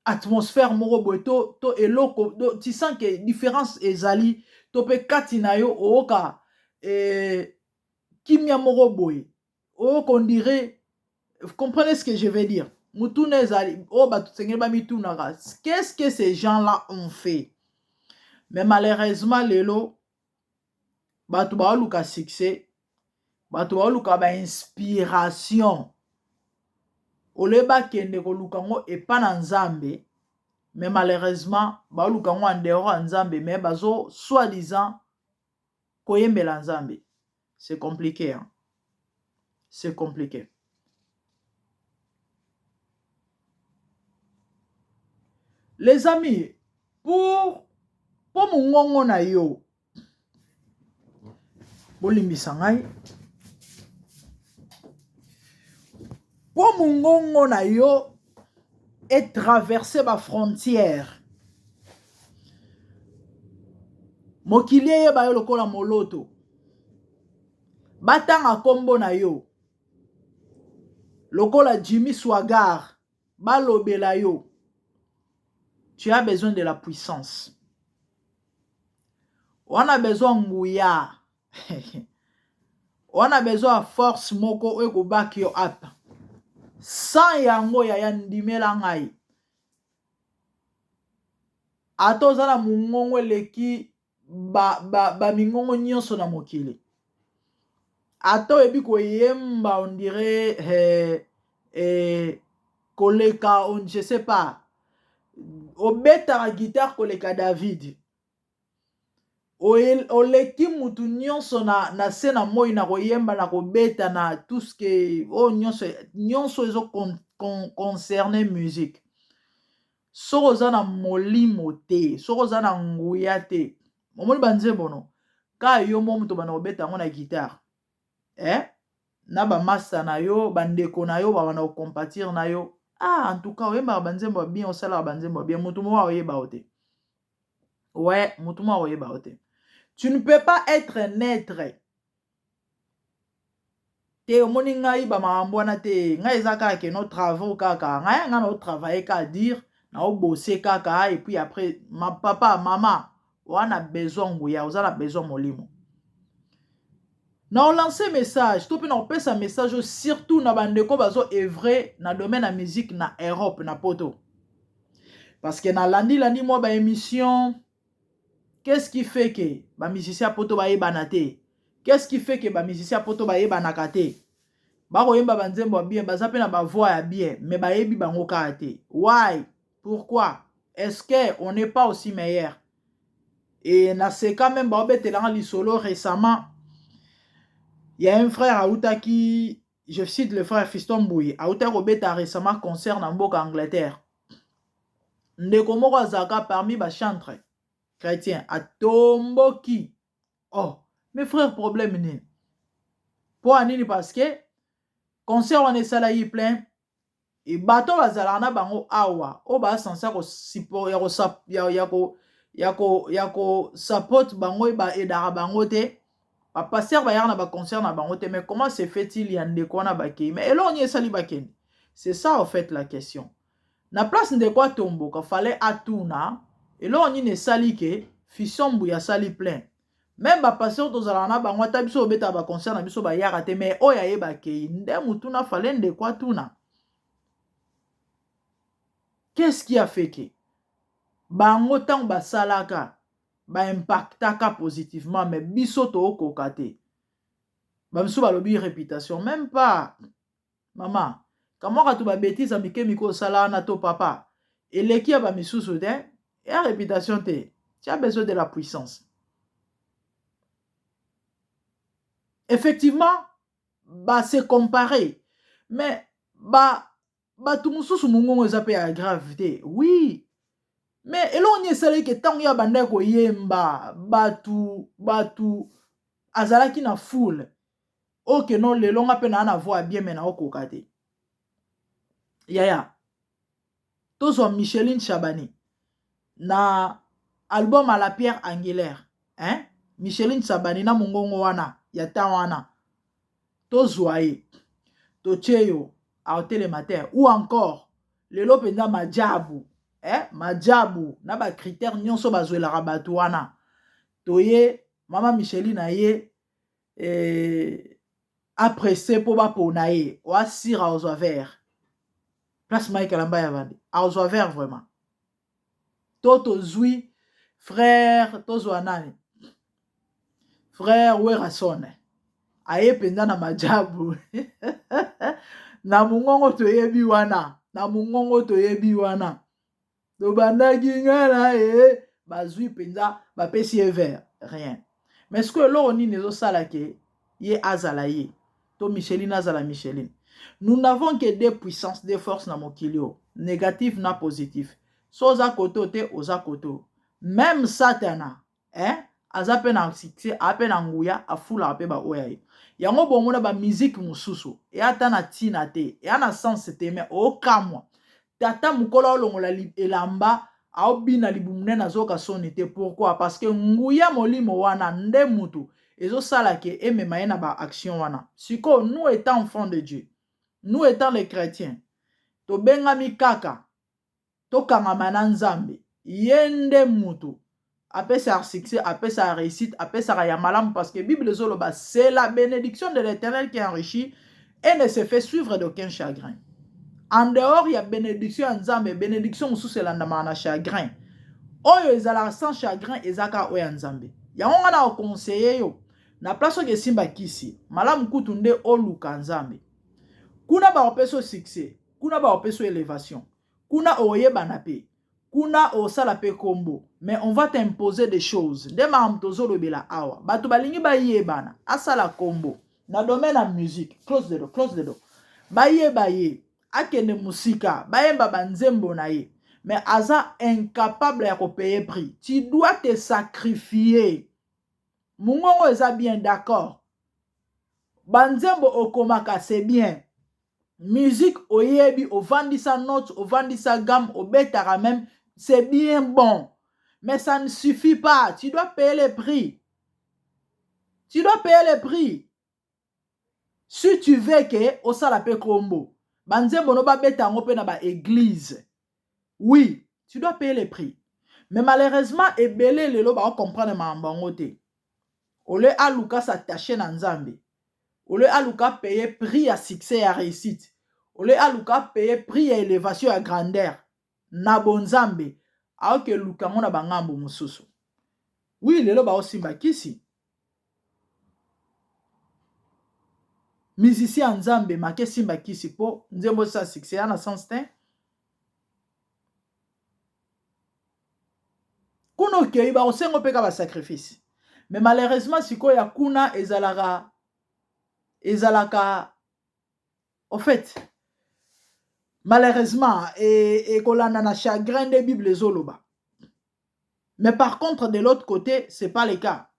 S1: atmosphère moko boye to eloko to, tu sens que différence ezali, to mpe kati na yo ooka kimia moko boye, oyoka on dirait. Vous comprenez ce que je veux dire? Mutuna ezali oyo bato sengeli bamitunaka, qu'est-ce que ces gens-là ont fait? Mais malheureusement lelo bato baoluka succès, bato baoluka bainspiration ole bakende koluka yango epa na Nzambe. Mais malheureusement baoluka yango en dehors ya Nzambe, mais bazo soi-disant koyembela Nzambe. C'est compliqué, hein? C'est compliqué. Les amis, pour mpo mongongo na yo, bolimbisa ngai, mpo mongongo na yo etraverse bafrontière, mokili eyeba yo lokola moloto, batanga nkombo na yo lokola Jimmy Swaggart, balobela yo, tu as besoin de la puissance. Wana besoin nguya, wana besoin ya force moko oyo ekobaki yo up. Sans yango, yaya, ndimela ngai, ata oza na mongongo eleki bamingongo ba, ba nyonso na mokili, ata oyebi koyemba on dirait koleka on, je sais pas, obetaka guitare koleka David, oleki mutu nyonso na se na moi na koyemba, na kobeta, na tout ce que oyo nyonso nyonso ezo concerne musique, soki oza na molimo te, soki oza na nguya te, omoni banzembo no ka yo mo moto banda kobeta yango na guitare, eh? Na bamasta na yo, bandeko na yo babanda kocompatir na yo: "Ah, en tout cas oyembaka banzembo ya bien, osalaka banzembo ya bien." Motu moko akoyeba yo te. Ouais, motu moko akoyeba yo te. Tu ne peux pas être neutre te. Omoni ngai, bamakambo wana te. Ngai eza kaka que no travaux kaka ngai naotravaille kaka dire, naobose kaka. Et puis après, ma papa, mama, wana besoin nguya, oza na besoin molimo. Na olance message to mpe na kopesa message oyo surtout na bandeko bazo œuvre na domaine ya musique na Europe, na Poto, parce que nalandi-landi mwa baémission: qu'est-ce qui fait que bamusicien ya Poto bayebana te? Qu'est-ce qui fait que bamusicien ya Poto bayebanaka te? Bakoyemba banzembo ya bien, baza mpe na bavoix ya bien, mais bayebi bango kaka te. Why? Pourquoi est-ce que on n'est pas aussi meilleur? Et naseka même baobetelanga lisolo récemment, il y a un frère autaki, je cite le frère Fiston Mbouyi, autaki kobeta récemment concert na mboka Angleterre. Ndeko moko azalaka parmi bachantre chrétien atomboki: "Oh mes frères, problème nini? Mpo ya nini?" Parce que concert wana esalaki plein e bato bazalaka na bango awa oyo basansa ya kosupport bango, baedaka bango te, bapasteur bayaka na baconcert na bango te. Mais comment se fait-il ya ndeko wana bakei? Mais eloko nini esali bakende? C'est ça en fait la question. Na place ndeko atomboka, fallait atuna eloko nini esali ke Fiston Mbuya asali plein, même bapasteur tozalaka na bango, ata biso obetaka baconcert na biso, bayaka te, mais oyo ayebakei nde mutuna fallait ndeko atuna: qu'est-ce qui a fait que bango ntango basalaka baimpactaka positivement, mais biso tookoka te? Bamisu balobi réputation. Même pas, mama, kamwaka to babêtises ya mike mike osala wana to papa eleki ya bamisusu te, ya réputation te. Tu as besoin de la puissance. Effectivement, base comparer, mais ba bato mosusu mongongo eza mpe ya grave te. Oui, mais eloko nini esalaki ke ntango ya bandaki koyemba, bato azalaki na foule oke no? Lelo nga mpe naa na voix ya bien, mais naokoka te. Yaya, tozwa Micheline Chabani na album à la pierre angulaire, hein? Micheline Chabani na mongongo wana ya temps wana, tozwa ye, totie yo, aotelema te. Ou encore lelo mpenza Majabu, eh? Majabu na bacritère nyonso bazwelaka bato wana, toye mama Micheline na ye. Apresse mpo bapona ye oasira ozwa vert place Mike Kalambay avandi azwa vert vraiment. To tozwi frère, tozwa nani, frère Werrason aye mpenza na majabu na mongongo toyebi wana, na mongongo toyebi wana, tobandaki nga na ye, bazwi mpenza bapesi ye vert, rien. Mais sikoyo eloko nini ezosala ke ye azala ye to Micheline azala Micheline? Nous n'avons que deux puissances, deux forces na mokili oyo, négatif na positif. So oza koto te, oza koto. Même Satana, eh, aza mpe na succès, aza mpe na nguya, afulaka mpe baoyo ya ye. Yango bomona bamusique mosusu eya ata na ntina te, eya na sens te, mais okamwa tata mokolo aolongola elamba, aobina libumu nene, azoyoka soni te. Pourquoi? Parce que nguya molimo wana nde mutu ezosala ke emema ye na baaction wana. Sikoyo, nous étant enfants de Dieu, nous étant les chrétiens, tobengami kaka tokangama na Nzambe. Ye nde mutu apesaka succès, apesaka réussite, apesaka ya malamu, parce que Bible ezoloba: c'est la bénédiction de l'Éternel qui enrichit et ne se fait suivre d'aucun chagrin. En dehors ya bénédiction ya Nzambe, bénédiction mosusu elandamaka na chagrin. Oyo ezalaka sans chagrin eza kaka oyo ya Nzambe. Yango nga na koconseiller yo, na place oyo esimba kisi, malamu kutu nde oluka Nzambe. Kuna bakopesa yo succès, kuna bakopesa yo élévation, kuna oyebana mpe kuna osala mpe kombo, mais on va t'imposer des choses. Nde makambo tozolobela awa, bato balingi bayebana, asala kombo na domaine ya musique, close the door, close the door, bayeba ye, akende mosika, bayemba banzembo na ye, mais aza incapable ya kopayer prix. Tu dois te sacrifier. Mongongo eza bien, d'accord, banzembo okomaka, c'est bien, musique oyebi, ovandisa note, ovandisa gamme, obetaka même, c'est bien bon, mais ça ne suffit pas. Tu dois payer le prix, tu dois payer le prix si tu veux ke osala mpe kombo, banzembo no babeta yango mpe na baéglise. Oui, tu dois payer le prix. Mais malheureusement, ebele lelo bakocomprendre makambo yango te. Ole aluka s'attache na Nzambe, ole aluka payer prix ya succès, ya réussite, ole aluka payer prix ya élévation, ya grandeur na bonzambe, aoke eluka yango na bangambo mosusu. Oui, lelo baosimba kisi, musicien ya Nzambe make esimba kisi mpo nzembo esala succès, ya na sens te. Kuna okei, bakosengo mpe ka basacrifice, mais malheureusement sikoyo ya kuna ezalaka au fait malheureusement ekolanda na chagrin nde Bible ezoloba. Mais par contre, de l'autre côté, c'est pas le cas.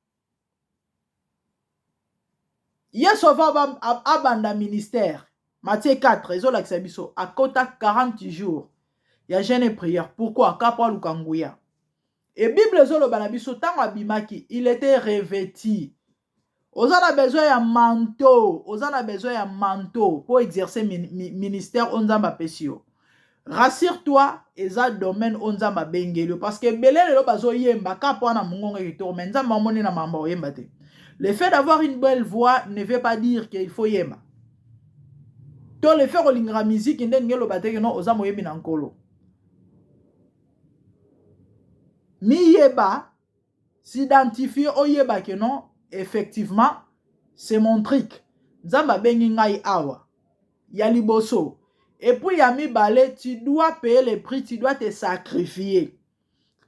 S1: Yesu ava abanda ministère, Matthieu 4 ezolakisa biso, akota 40 jours ya jeûne et prière. Pourquoi? Ka po aluka nguya. E Bible ezoloba na biso, ntango abimaki, il était revêti. Oza na besoin ya manteau, oza na besoin ya manteau po exercer ministère oyo Nzambe apesi yo. Rassure toi, eza domaine oyo Nzambe abengeli yo, parce que ebele lelo bazoyemba ka mpo wana mongongo kitoko, mais Nzambe amoni na makambo oyemba te. Le fait d'avoir une belle voix ne veut pas dire qu'il faut yemba, to le fait kolingaka musique nde ndenge eloba te ke non, oza moyembi na Nkolo. Miyeba, s'identifie, oyeba ke non, effectivement, c'est mon truc, Nzambe abengi ngai awa ya liboso. Et puis ya mibale, tu dois payer le prix, tu dois te sacrifier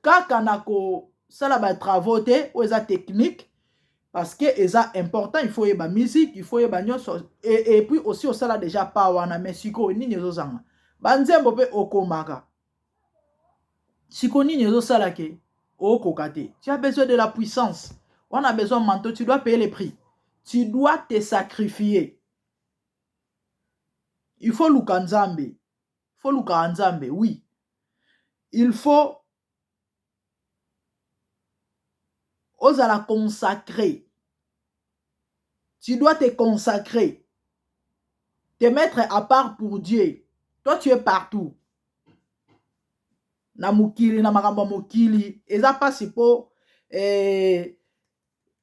S1: kaka na kosala batravaux te oyo eza technique, parce que eza important. Il faut oyeba musique, il faut oyeba nyonso, et puis aussi osala déjà pa wana. Mais sikoyo nini ezozanga? Banzembo mpe okomaka, sikoyo nini ezosala ke okoka te? Tu as besoin de la puissance wana, besoin manteau. Tu dois payer le prix, tu dois te sacrifier. Il faut luka Nzambe, il faut luka Nzambe. Oui, il faut ozala consacré. Tu dois te consacrer, te mettre à part pour Dieu. Toi, tu es partout na mokili, na makambo ya mokili. Eza mpasi mpo eh,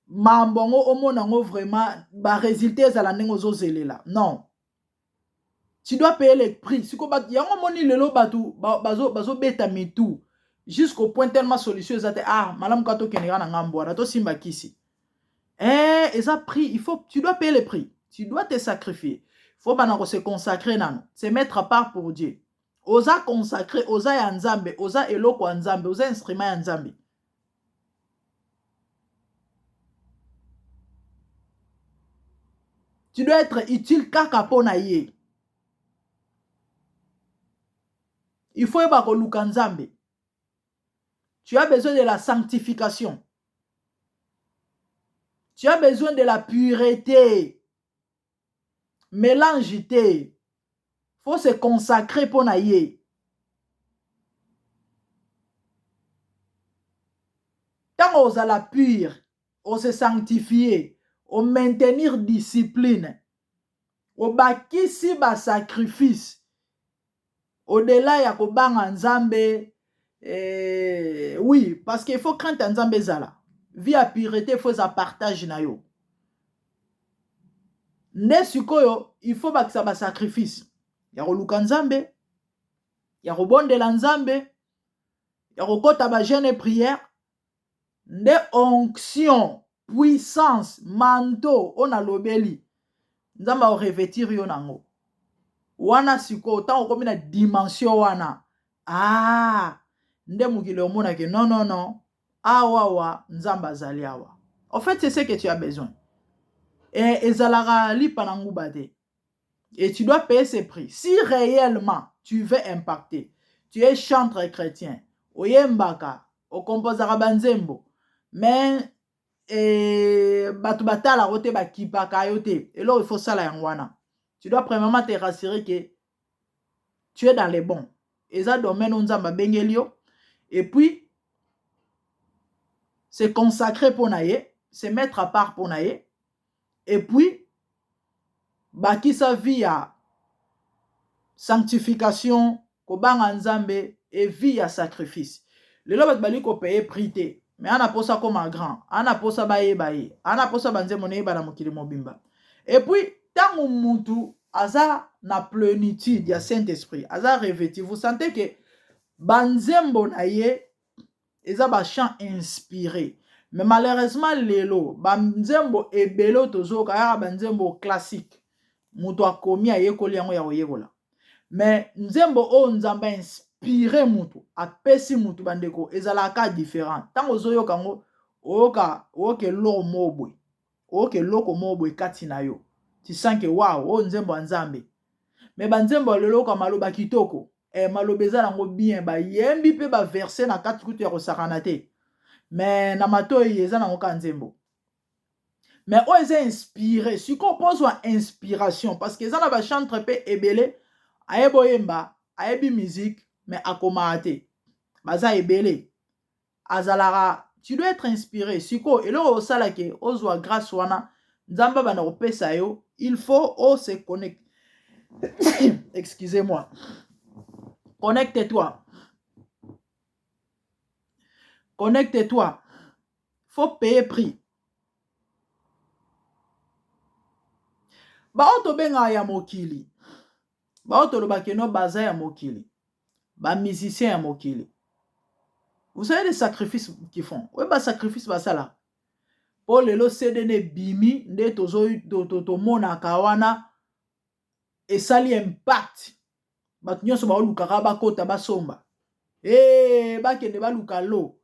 S1: Mambo yango omona yango vraiment ba résultat ezala ndenge ozozelela. Non, tu dois payer le prix. Siko yango omoni lelo bato bazobeta mitu jusqu'au point tellement solution eza te. Ah, malamu kaka tokende kaka na ngambo wana, tosimba kisi. Eh, eza prix, il faut, tu dois payer le prix, tu dois te sacrifier. Faut bana ko se consacrer nano, se mettre à part pour Dieu. Oza consacré, oza ya Nzambe, oza eloko ya Nzambe, oza instrument ya Nzambe. Tu dois être utile kaka mpo na ye. Il faut yeba koluka Nzambe. Tu as besoin de la sanctification, tu as besoin de la pureté. Mélange te, faut se consacrer mpo na ye. Ntango ozala pure, ose sanctifie, omaintenir discipline, obakisi basacrifice au-delà ya kobanga Nzambe. Oui, parce que il faut crainte ya Nzambe ezala. Vie ya pureté, faut eza partage na yo. Nde sikoyo il faut bakisa basacrifice ya koluka Nzambe, ya kobondela Nzambe, ya kokɔta bajeûne prière. Nde onction, puissance, manteau oyo nalobeli, Nzambe akorevêtir yo nango wana. Sikoyo ntango okomi na dimension wana, ah, nde mokili omonake non, non, non, awawa Nzambe azali awa. En fait, c'est ce que tu as besoin. E ezalaka lipa na nguba te et tu dois payer ce prix si réellement tu veux impacter. Tu es chantre chrétien, oyembaka, okomposaka banzembo, mais bato batalaka yo te, bakipaka yo te. Eloko il faut sala yango wana, tu dois premièrement te rassurer que tu es dans les bons, eza domaine oyo Nzambe abengeli yo, et puis se consacrer mpo na ye, se mettre à part mpo na ye, et puis bakisa vie ya sanctification, kobanga Nzambe et vie ya sacrifice. Lelo bato bali kopaye prix te, mais ana posa koma grand, ana posa bayeba ye, ana posa banzembo nayeba na mokili mobimba. Et puis ntango mutu aza na plénitude ya Saint Esprit, aza revêtu, vous sentez que banzembo na ye eza bachant inspiré. Mais malheureusement lelo banzembo ebele oyo tozoyoka kaka banzembo classique, moto akomi, ayekoli yango ya koyekola. Mais nzembo oyo Nzambe ainspire mutu, apesi mutu, bandeko, ezalaka différent. Ntango ozoyoka yango, oyoka, oyoka eloko moko boye, oyoka eloko moko boye kati na yo, tu sens que wow, oyo nzembo ya Nzambe. Mais banzembo ya lelo, oyoka maloba kitoko, maloba eza nango bien, bayembi mpe baverse na kati kutu ya kosakana te, mais na matoi eza nango kaka nzembo. Mais oyo eza inspiré, sikoyo mpo ozwa inspiration, parce que eza na bachantre mpe ebele, ayebi oyemba, ayebi musique, mais akomaka te. Baza ebele azalaka. Tu dois être inspiré. Sikoyo eloko osalaki, ozwa grâce wana Nzambe abanda kopesa yo, il faut ose connecte, excusez-moi, connecte toi, connecte toi. Faut payer prix. Baoyo tobengaka ya mokili, baoyo tolobaki no baza ya mokili, bamusicien ya mokili, vous savez les sacrifices qu'ils font? Oyo basacrifice basala mpo lelo CD na ebimi nde tomonaka wana, esali impact. Bato nyonso baolukaka bakota, basomba, e bakende baluka lo,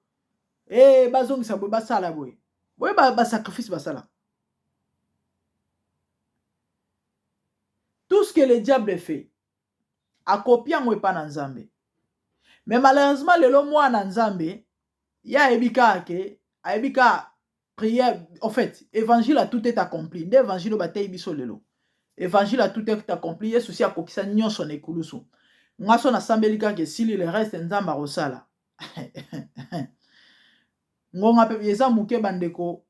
S1: e bazongisa boye, basala boye boye, basacrifice basala. Tout ce que le diable fait, akopi yango epa na Nzambe. Mais malheureusement lelo mwana Nzambe ye ayebi kaka ke ayebi kaka prière. En fait, évangile a tout est accompli. Nde évangile oyo bateyi biso lelo, évangile a tout est accompli, Yesu si akokisa nyonso na ekulusu, nga so nasambeli kaka, esili, le reste Nzambe akosala. Ngonga mpe eza moke, bandeko,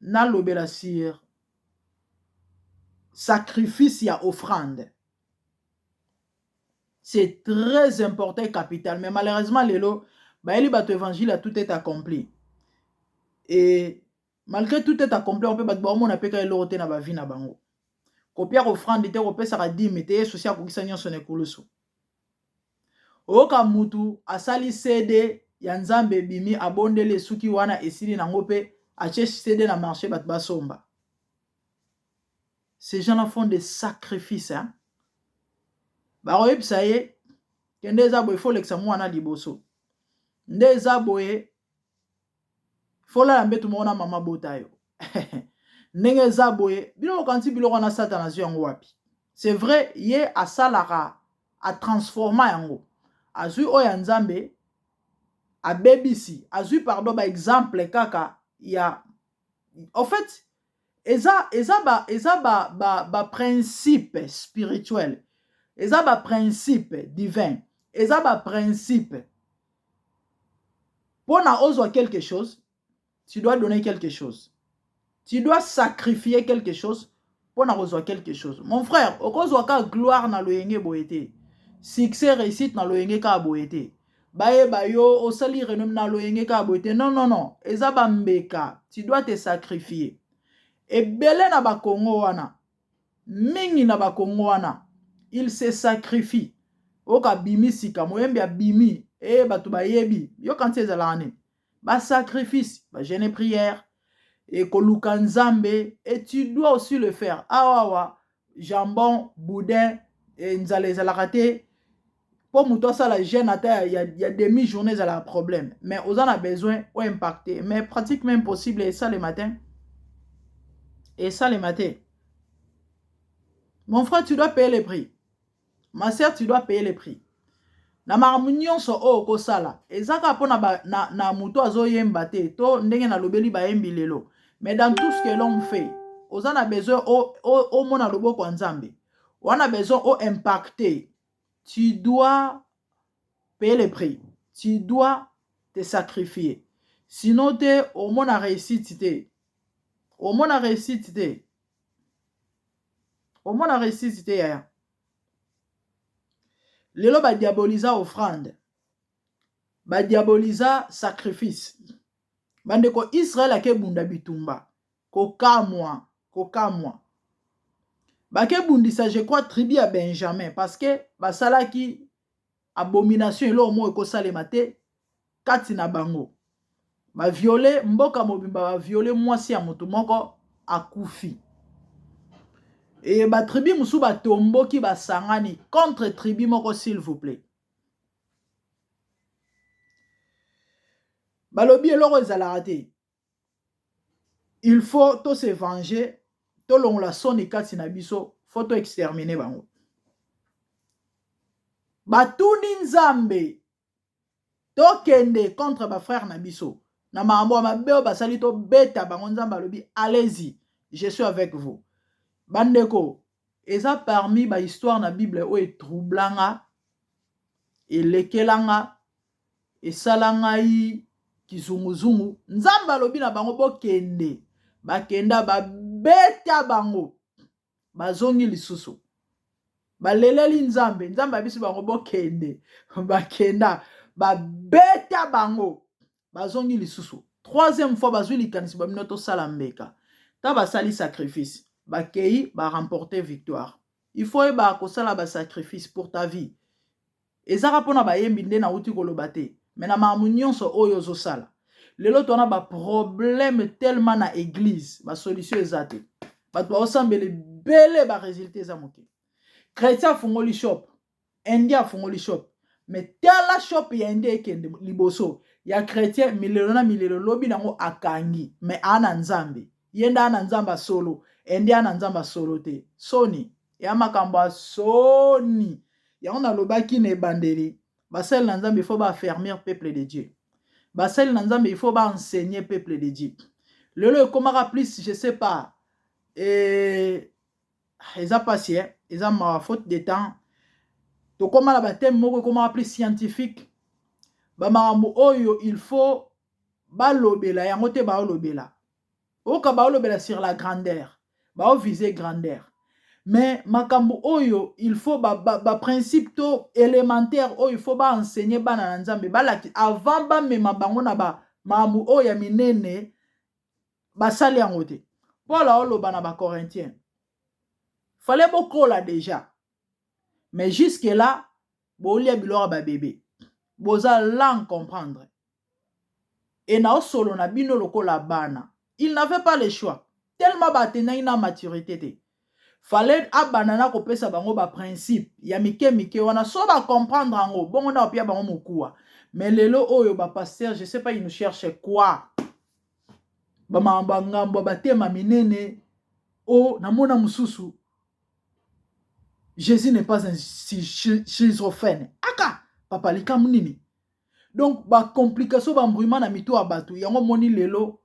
S1: nalobela sur sacrifice ya offrande. C'est très important et capital. Mais malheureusement lelo bayeli bato évangile ya tout est accompli et Malgré tout est accompli, mpe bato baomona mpe ka eloko te na ba vie na bango. Kopiaka offrande te, kopesaka dîme te, Yesu si akokisa nyonso na ekulusu. Oyoka mutu asali CD ya Nzambe, ebimi, abondeli, esuki wana, esili nango, mpe atie CD na marché, bato basomba. Ces gens-là font des sacrifices, hein? Bakoyebisa ye: kende, eza boye, faut olekisa mwana liboso, nde eza boye, faut olala mbetu moko na mama bota yo, ndenge eza boye. Bino bokanisi biloko wana Satana azwi yango wapi? C'est vrai, ye asalaka, atransforma yango, azwi oyo ya Nzambe, abebisi, azwi, pardon, baexemple kaka ya, en fait, eza ba principe spirituel, eza baprincipe divin, eza baprincipe. Mpona ozwa quelque chose, tu dois donner quelque chose, tu dois sacrifier quelque chose mpona kozwa quelque chose. Mon frère, okozwa kaka gloire na loyenge boye te, succès, réussite na loyenge kaka boye te, bayeba yo, osali renommée na loyenge kaka boye te. Non, non, non, eza bambeka, tu dois te sacrifier. Ebele na Bakongo wana, mingi na Bakongo wana, il se sacrifie. Oyoka abimi sika, moyembi abimi e, bato bayebi. Yoka nti ezalaka nini? Basacrifice, bajeûne, prière, ekoluka Nzambe, et tu dois aussi le faire. Awawa jambon, boudin, nzala ezalaka te. Mpo moto asala jeûne ata ya demi journée ezalaka problème, mais oza na besoin oimpacte, mais pratiquement impossible. Esalema te, esalema te. Mon frère, tu dois payer le prix. Ma sœur, tu dois payer le prix na makambo nyonso oyo okosala. Eza kaka mpona na moto azoyemba te to ndenge nalobeli bayembi lelo, mais dans tout ce que l'homme fait, oza na besoin omona loboko ya Nzambe wana, besoin oimpacte, tu dois payer le prix, tu dois te sacrifier. Sinon te, omona réussite te, omona réussite te, omona réussite te, yaya. Lelo badiaboliza offrande, badiaboliza sacrifice. Bandeko, Israele akebunda bitumba, kokamwa, kokamwa, bakebundisa, je crois, tribu ya Benjamin, parce que basalaki abomination, eloko moko ekosalema te kati na bango. Baviole mboka mobimba, baviole mwasi ya motu moko, akufi. E batribu mosusu batomboki, basangani contre tribu moko. S'il vous plaît, balobi eloko ezalaka te, il faut to se venger, tolongola soni kati na biso, faut to exterminer bango. Batuni Nzambe: tokende contre bafrère na biso na makambo ya mabe oyo basali, tobeta bango? Nzambe alobi: allez-y, je suis avec vous. Bandeko, eza parmi bahistoire na Bible oyo etroublanga, elekelanga, esala ngai kizunguzungu. Nzambe alobi na bango: bokende. Bakenda, babeta bango, bazongi lisusu, baleleli Nzambe. Nzambe abisi bango: bokende. Bakenda, babeta bango, bazongi lisusu. Troisième fois, bazwi likanisi, babino: tosala mbeka. Ta basali sacrifice, bakei, baremporte victoire. Il faut oyeba kosala basacrifice pour ta vie. Ezaka mpona bayembi nde nauti koloba te, mais na makambo nyonso oyo ozosala. Lelo twana baproblème tellement na église, basolution eza te. Bato baosambela ebele, baresultat eza moke. Chrétien afungoli shop, indien afungoli shop, mais tala shop ya indien ekende liboso ya chrétien, milelo na milelo. Lobi nango akangi, mais aa na Nzambe, ye nde aa na Nzambe asolo, indien aa na Nzambe asolo te. Soni ya makambo ya soni. Yango nalobaki na ebandeli, basali na Nzambe, il faut baaffermir peuple de Dieu. Basali na Nzambe, il faut baenseigner peuple de Dieu. Lelo ekomaka plus, je sais pas, eza mpasi, eza mawa, faute de temps. Tokóma na bathème moko ekomaka plus scientifique. Bamakambo oyo il faut balobela yango te, baolobela, oyoka baolobela sur la grandeur, baovise grandeur, mais makambo oyo il faut baprincipe ba to élémentaire oyo il faut baenseigner bana na Nzambe, balaki avant bamema bango na bamakambo oyo ya minene. Basali yango te. Paul aoloba na Bacorinthien, fallait bokola déjà, mais jusque là bolia biloko ya babebe, boza lent comprendre e naosolo na bino lokola bana. Il n'avait pas le choix, tellement baatendaki na maturité te. Fallait abanda na kopesa bango baprincipe ya mike mike wana, so bacomprendre yango bongo na bapia bango mokuwa. Mais lelo oyo bapasteur, je sais pas, ils nous cherche quoi? Bamakambo ya ngambo ya batema minene o namona mosusu. Jésus n'est pas un schizophrène. Aka papa, likambo nini? Donc bacomplication, baembrouillement na mito ya bato. Yango moni lelo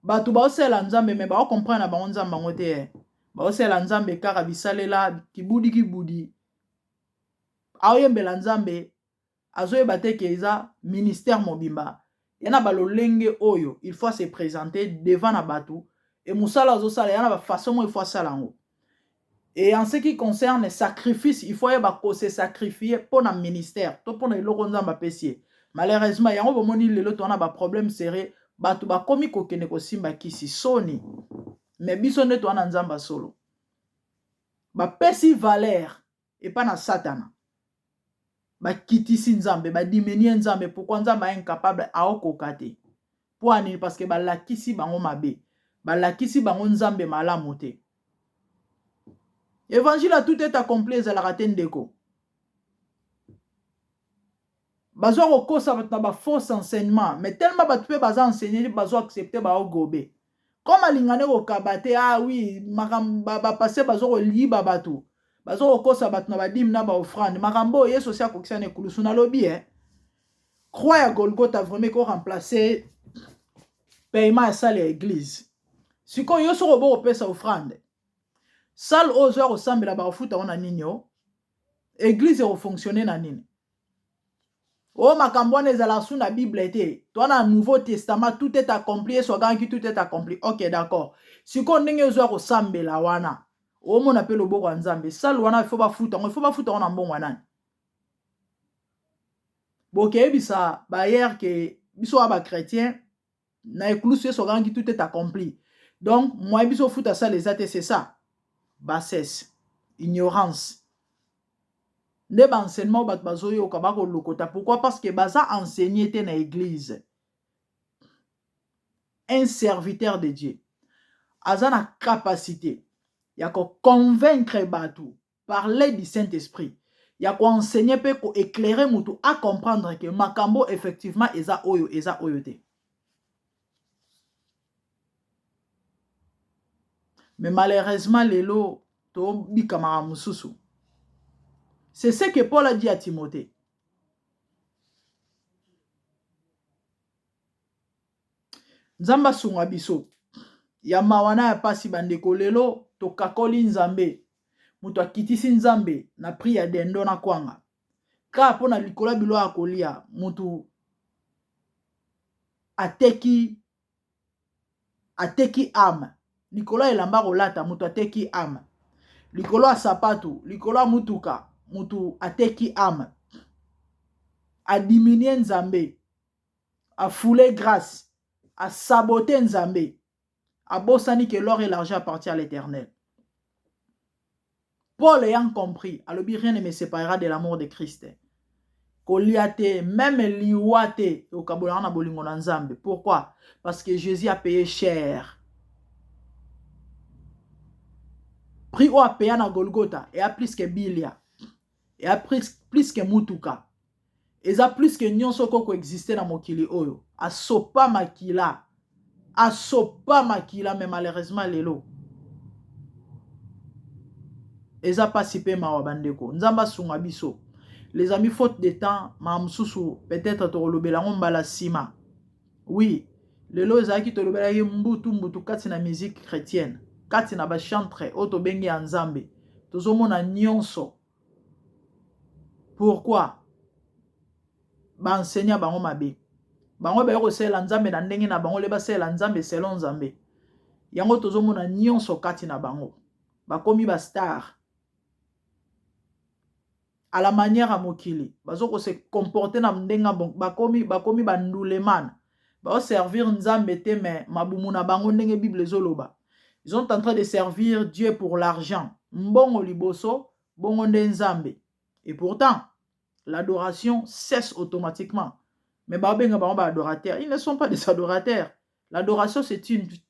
S1: bato baosalela Nzambe, me baocomprendre na bango Nzambe yango te. Baosalela Nzambe kaka bisalela, kibudi kibudi. Aoyembela Nzambe, azoyeba te ke eza ministère mobimba ya na balolenge oyo il faut se présenter devant na bato. E mosala azosala ya na bafaçon moko, il faut asala yango. Et en ce qui concerne sacrifice, il faut ayeba kose sacrifier mpo na ministère to mpo na eloko Nzambe apesi ye. Malheureusement, yango bomoni lelo towana baproblème sérieux, bato bakomi kokende kosimba kisi soni. Me biso nde towana Nzambe asolo, bapesi valeur epa na Satana, bakitisi Nzambe, badiminuer Nzambe. Pourquoi? Nzambe aye incapable, aokoka te. Mpo anini? Parce que balakisi bango mabe, balakisi bango Nzambe malamu te. Évangile a tout est accompli ezalaka te, ndeko. Bazwa kokosa bato na bafausse enseignement, mais tellement bato mpe baza enseigné, bazwa accepte, baogobe comme alingane kokaba te. Ah oui, makambo bapasteur bazwa koliba bato, bazwa kokosa bato na badîme na baoffrande. Makambo oyo Yesu osi akokisa na ekulusu. Nalobi e croix ya Golgota vraiment ekoremplace paiement ya salle ya église. Sikoyo yo soki obo kopesa offrande, salle oyo ozoya kosambela bakofuta ngo na nini? O église ekofonctionne na nini? Oyo makambo wana ezalaka su na Bible te. To na Nouveau Testament, tout est accompli. Yesu agangaki: "Tout est accompli." Ok, d'accord. Sikoyo ndenge ozoya kosambela wana, omona mpe loboko ya Nzambe. Salle wana ifo bafuta yango, ifo bafuta yango na mbongo ya nani? Bokeyebisa bayere ke biso wa bachrétien, na ekulusu Yesu agangaki: "Tout est accompli." Donc moyen biso ofuta salle eza te. C'est ça, bassesse, ignorance nde baenseignement bato bazoyoka, bakolokota. Pourquoi? Parce que baza enseigné te na église. Un serviteur de Dieu aza na capacité ya koconvaincre bato par l'aide du Saint-Esprit, ya koenseigner mpe koéclairer motu acomprendre ke makambo effectivement eza oyo, eza oyo te. Mais malheureusement lelo tobikamaka mosusu. C'est ce que Paul a dit à Timothée. Nzambe asunga biso. Ya mawa na ya pasi, bandeko, lelo tokakoli Nzambe. Moto akitisi Nzambe na prix ya dendo na kwanga kaka mpo na likolo ya biloko ya kolia. Moto ateki âme likolo ya elamba kolata, moto ateki âme likolo ya sapatu, likolo ya mutuka, moto ateki âme, adiminue Nzambe, afule grâce, asabote Nzambe, abosani que l'or et l'argent appartient à l'Éternel. Paul ayant compris, alobi: "Rien ne me séparera de l'amour de Christ." Kolia te, même liwa te okabolaka na bolingo na Nzambe. Pourquoi? Parce que Jésus a payé cher. Prix oyo apeya na Golgota eya plus que bilia, eya plus que mutuka, eza plus que nyonso okoki koexiste na mokili oyo. Asopa makila, asopa makila. Mais malheureusement lelo eza mpasi mpe mawa, bandeko. Nzambe asunga biso. Les amis, faute de temps, makambo mosusu peut-être tokolobela yango mbala nsima. Oui, lelo ezalaki tolobelaki mbutu mbutu kati na musique chrétienne, kati na bachantre oyo tobengi ya Nzambe. Tozomona nyonso. Pourquoi? Baenseignant bango mabe, bango baye kosalela Nzambe na ndenge na bango, le basalela Nzambe selon Nzambe. Yango tozomona nyonso kati na bango, bakomi bastar à la manière ya mokili, bazo kose comporter na ndenge bakomi bandulemana. Baoservir Nzambe te, mais mabumu na bango, ndenge Bible ezoloba. Ils sont en train de servir Dieu pour l'argent. Mbongo liboso, bongo nde Nzambe. Et pourtant, l'adoration cesse automatiquement. Mais babenga bango baadorateurs. Ils ne sont pas des adorateurs. L'adoration, c'est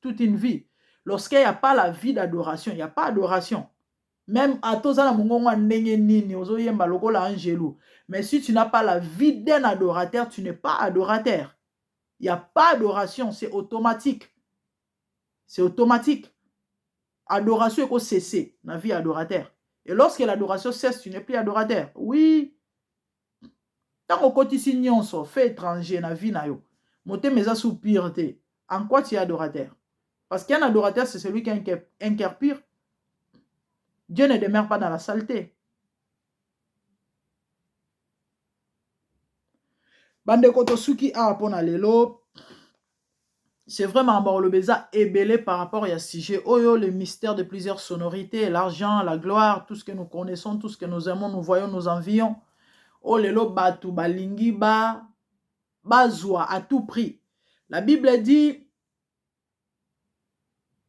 S1: toute une vie. Lorsqu'il n'y a pas la vie d'adoration, il n'y a pas adoration. Même ata oza na mongongo ya ndenge nini, ozoyemba lokola angelu, mais si tu n'as pas la vie d'un adorateur, tu n'es pas adorateur. Il n'y a pas adoration, c'est automatique. C'est automatique. Adoration ekocesser na vie adorateur. Et lorsque l'adoration cesse, tu n'es plus adorateur. Oui, ntango okotisi nyonso fait étranger na vie na yo, motema eza sous pur te, en quoi tu es adorateur? Parce qu'un adorateur, c'est celui qui a un cœur pur. Dieu ne demeure pas dans la saleté. Bandeko, tosuki awa mpo na lelo. C'est vrai, makambo koloba eza ebele par rapport ya sujet oyo, le mystère de plusieurs sonorités, l'argent, la gloire, tout ce que nous connaissons, tout ce que nous aimons, nous voyons, nous envions, oyo lelo bato balingi ba bazwa à tout prix. La Bible dit: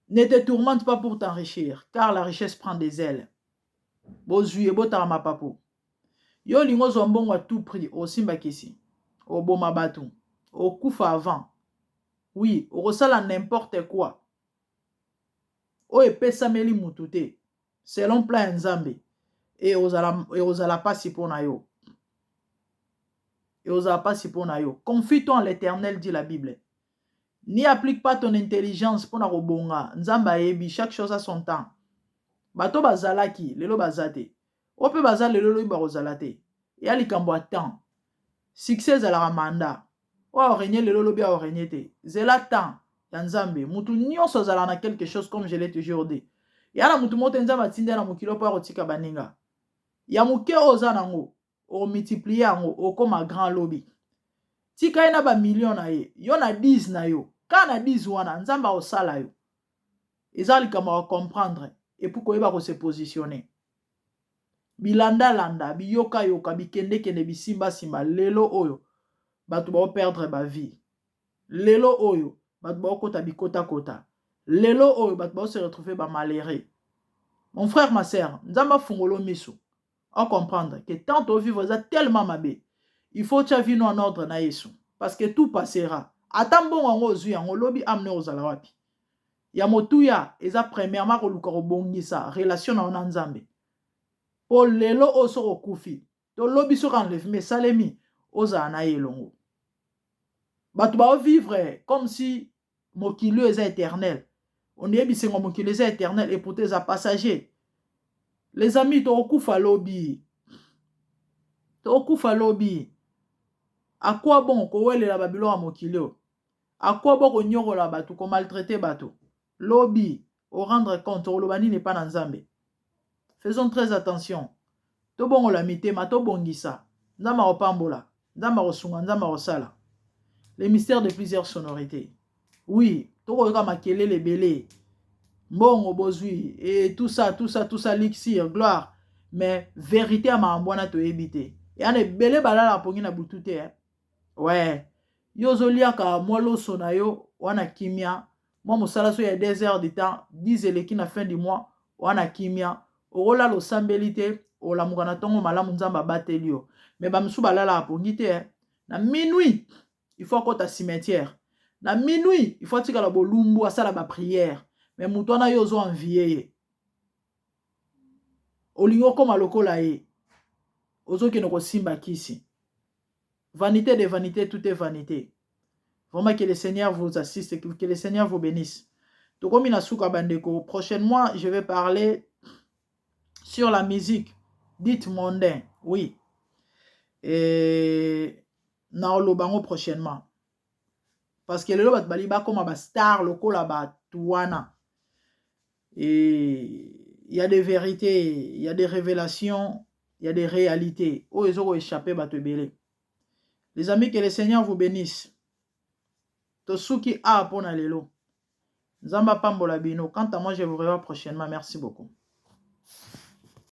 S1: ne te tourmente pas pour t'enrichir, car la richesse prend des ailes. Bozwi ebotaka mapapu. Yo olingi ozwa mbongo à tout prix, osimba kisi, oboma bato, okufa avant. Oui, okosala n'importe quoi oyo epesameli mutu te selon plan ya Nzambe. Ekozala mpasi mpo na yo, ekozala mpasi mpo na yo. Confie-toi en l'Éternel, dit la Bible. N'y applique pas ton intelligence mpona kobonga. Nzambe ayebi, chaque chose a son temps. Bato bazalaki, lelo baza te. Oyo mpe baza lelo, lobi bakozala te. Eya likambo ya temps. Succès ezalaka mandat. Oyo arégner lelo, lobi arégner te. Zela temps ya Nzambe. Mutu nyonso azalaka na quelque chose. Comme je l'ai toujours dit, ya na mutu moko te Nzambe atindi na mokili mpo ya kotika baninga. Ya moke oyo oza nango, omultiplier yango, okóma grand lobi. Tika ye na bamillion na ye, yo na 10 na yo. Kaka na 10 wana, Nzambe akosala yo. Eza likambo ya comprendre et puis koyeba kose positionner. Bilandalanda, biyokayoka, bikendekende, bisimbasimba, lelo oyo bato baoperdre bavie. Lelo oyo bato baokota bikotakota. Lelo oyo bato baose retrouver bamalheureux. Mon frère, ma sœur, Nzambe afungolo miso ocomprendre que tant tovivre eza tellement mabe. Il faut tia vie na yo en ordre na Yesu, parce que tout passera. Ata mbongo yango ozwi yango lobi, amne ozala wapi? Ya motuya eza premièrement koluka kobongisa relation na yo na Nzambe, mpo lelo oyo soki okufi to lobi soki enlèvement esalemi, ozala na ye elongo. Bato baovivre comme si mokili oyo eza éternel. Oyebi sengo, mokili eza éternel et pourtant eza passager. Les amis, tokokufa lobi, tokokufa lobi. À quoi bon kowelela babiloko ya mokili oyo? À quoi bon konyokola bato, komaltraiter bato? Lobi orendre compte, oloba nini epa na Nzambe? Faisons très attention. Tobongola mitema, tobongisa. Nzambe akopambola, Nzambe akosunga, Nzambe akosala. Les mystères de plusieurs sonorités. Oui, tokoyoka makelele ebele, mbongo, bozwi et tout ça, tout ça, tout ça, luxure, gloire, mais vérité ya makambo wana toyebi te. Eya na ebele balalaka pongi na butu te, eh? Ouais, yo ozoliaka mwa loso na yo wana kimia, mwa mosala so ya 2 heures de temps, 10 eleki na fin du mois wana kimia, okolala, osambeli te, olamuka na ntongo malamu, Nzambe abateli yo. Mais bamisusu balalaka pongi te, eh? Na minuit il faut akɔta cimetière, na minuit il faut atikala bolumbu, asala baprière. Mais moto wana, yo ozo envier ye, olingi okóma lokola ye, ozokende kosimba kisi. Vanité de vanité, tout est vanité. Vraiment, que le Seigneur vous assiste, que le Seigneur vous bénisse. Tokomi na suka, bandeko. Prochainement, je vais parler sur la musique dite mondain. Oui, et naoloba yango prochainement, parce que lelo bato bali bakóma bastar lokola bato wana. Et il y a des vérités, il y a des révélations, il y a des réalités oyo ezokoéchapper bato ebele. Les amis, que le Seigneur vous bénisse. Tosuki awa mpona lelo. Nzambe apambola bino. Quant à moi, je vous revois prochainement. Merci beaucoup.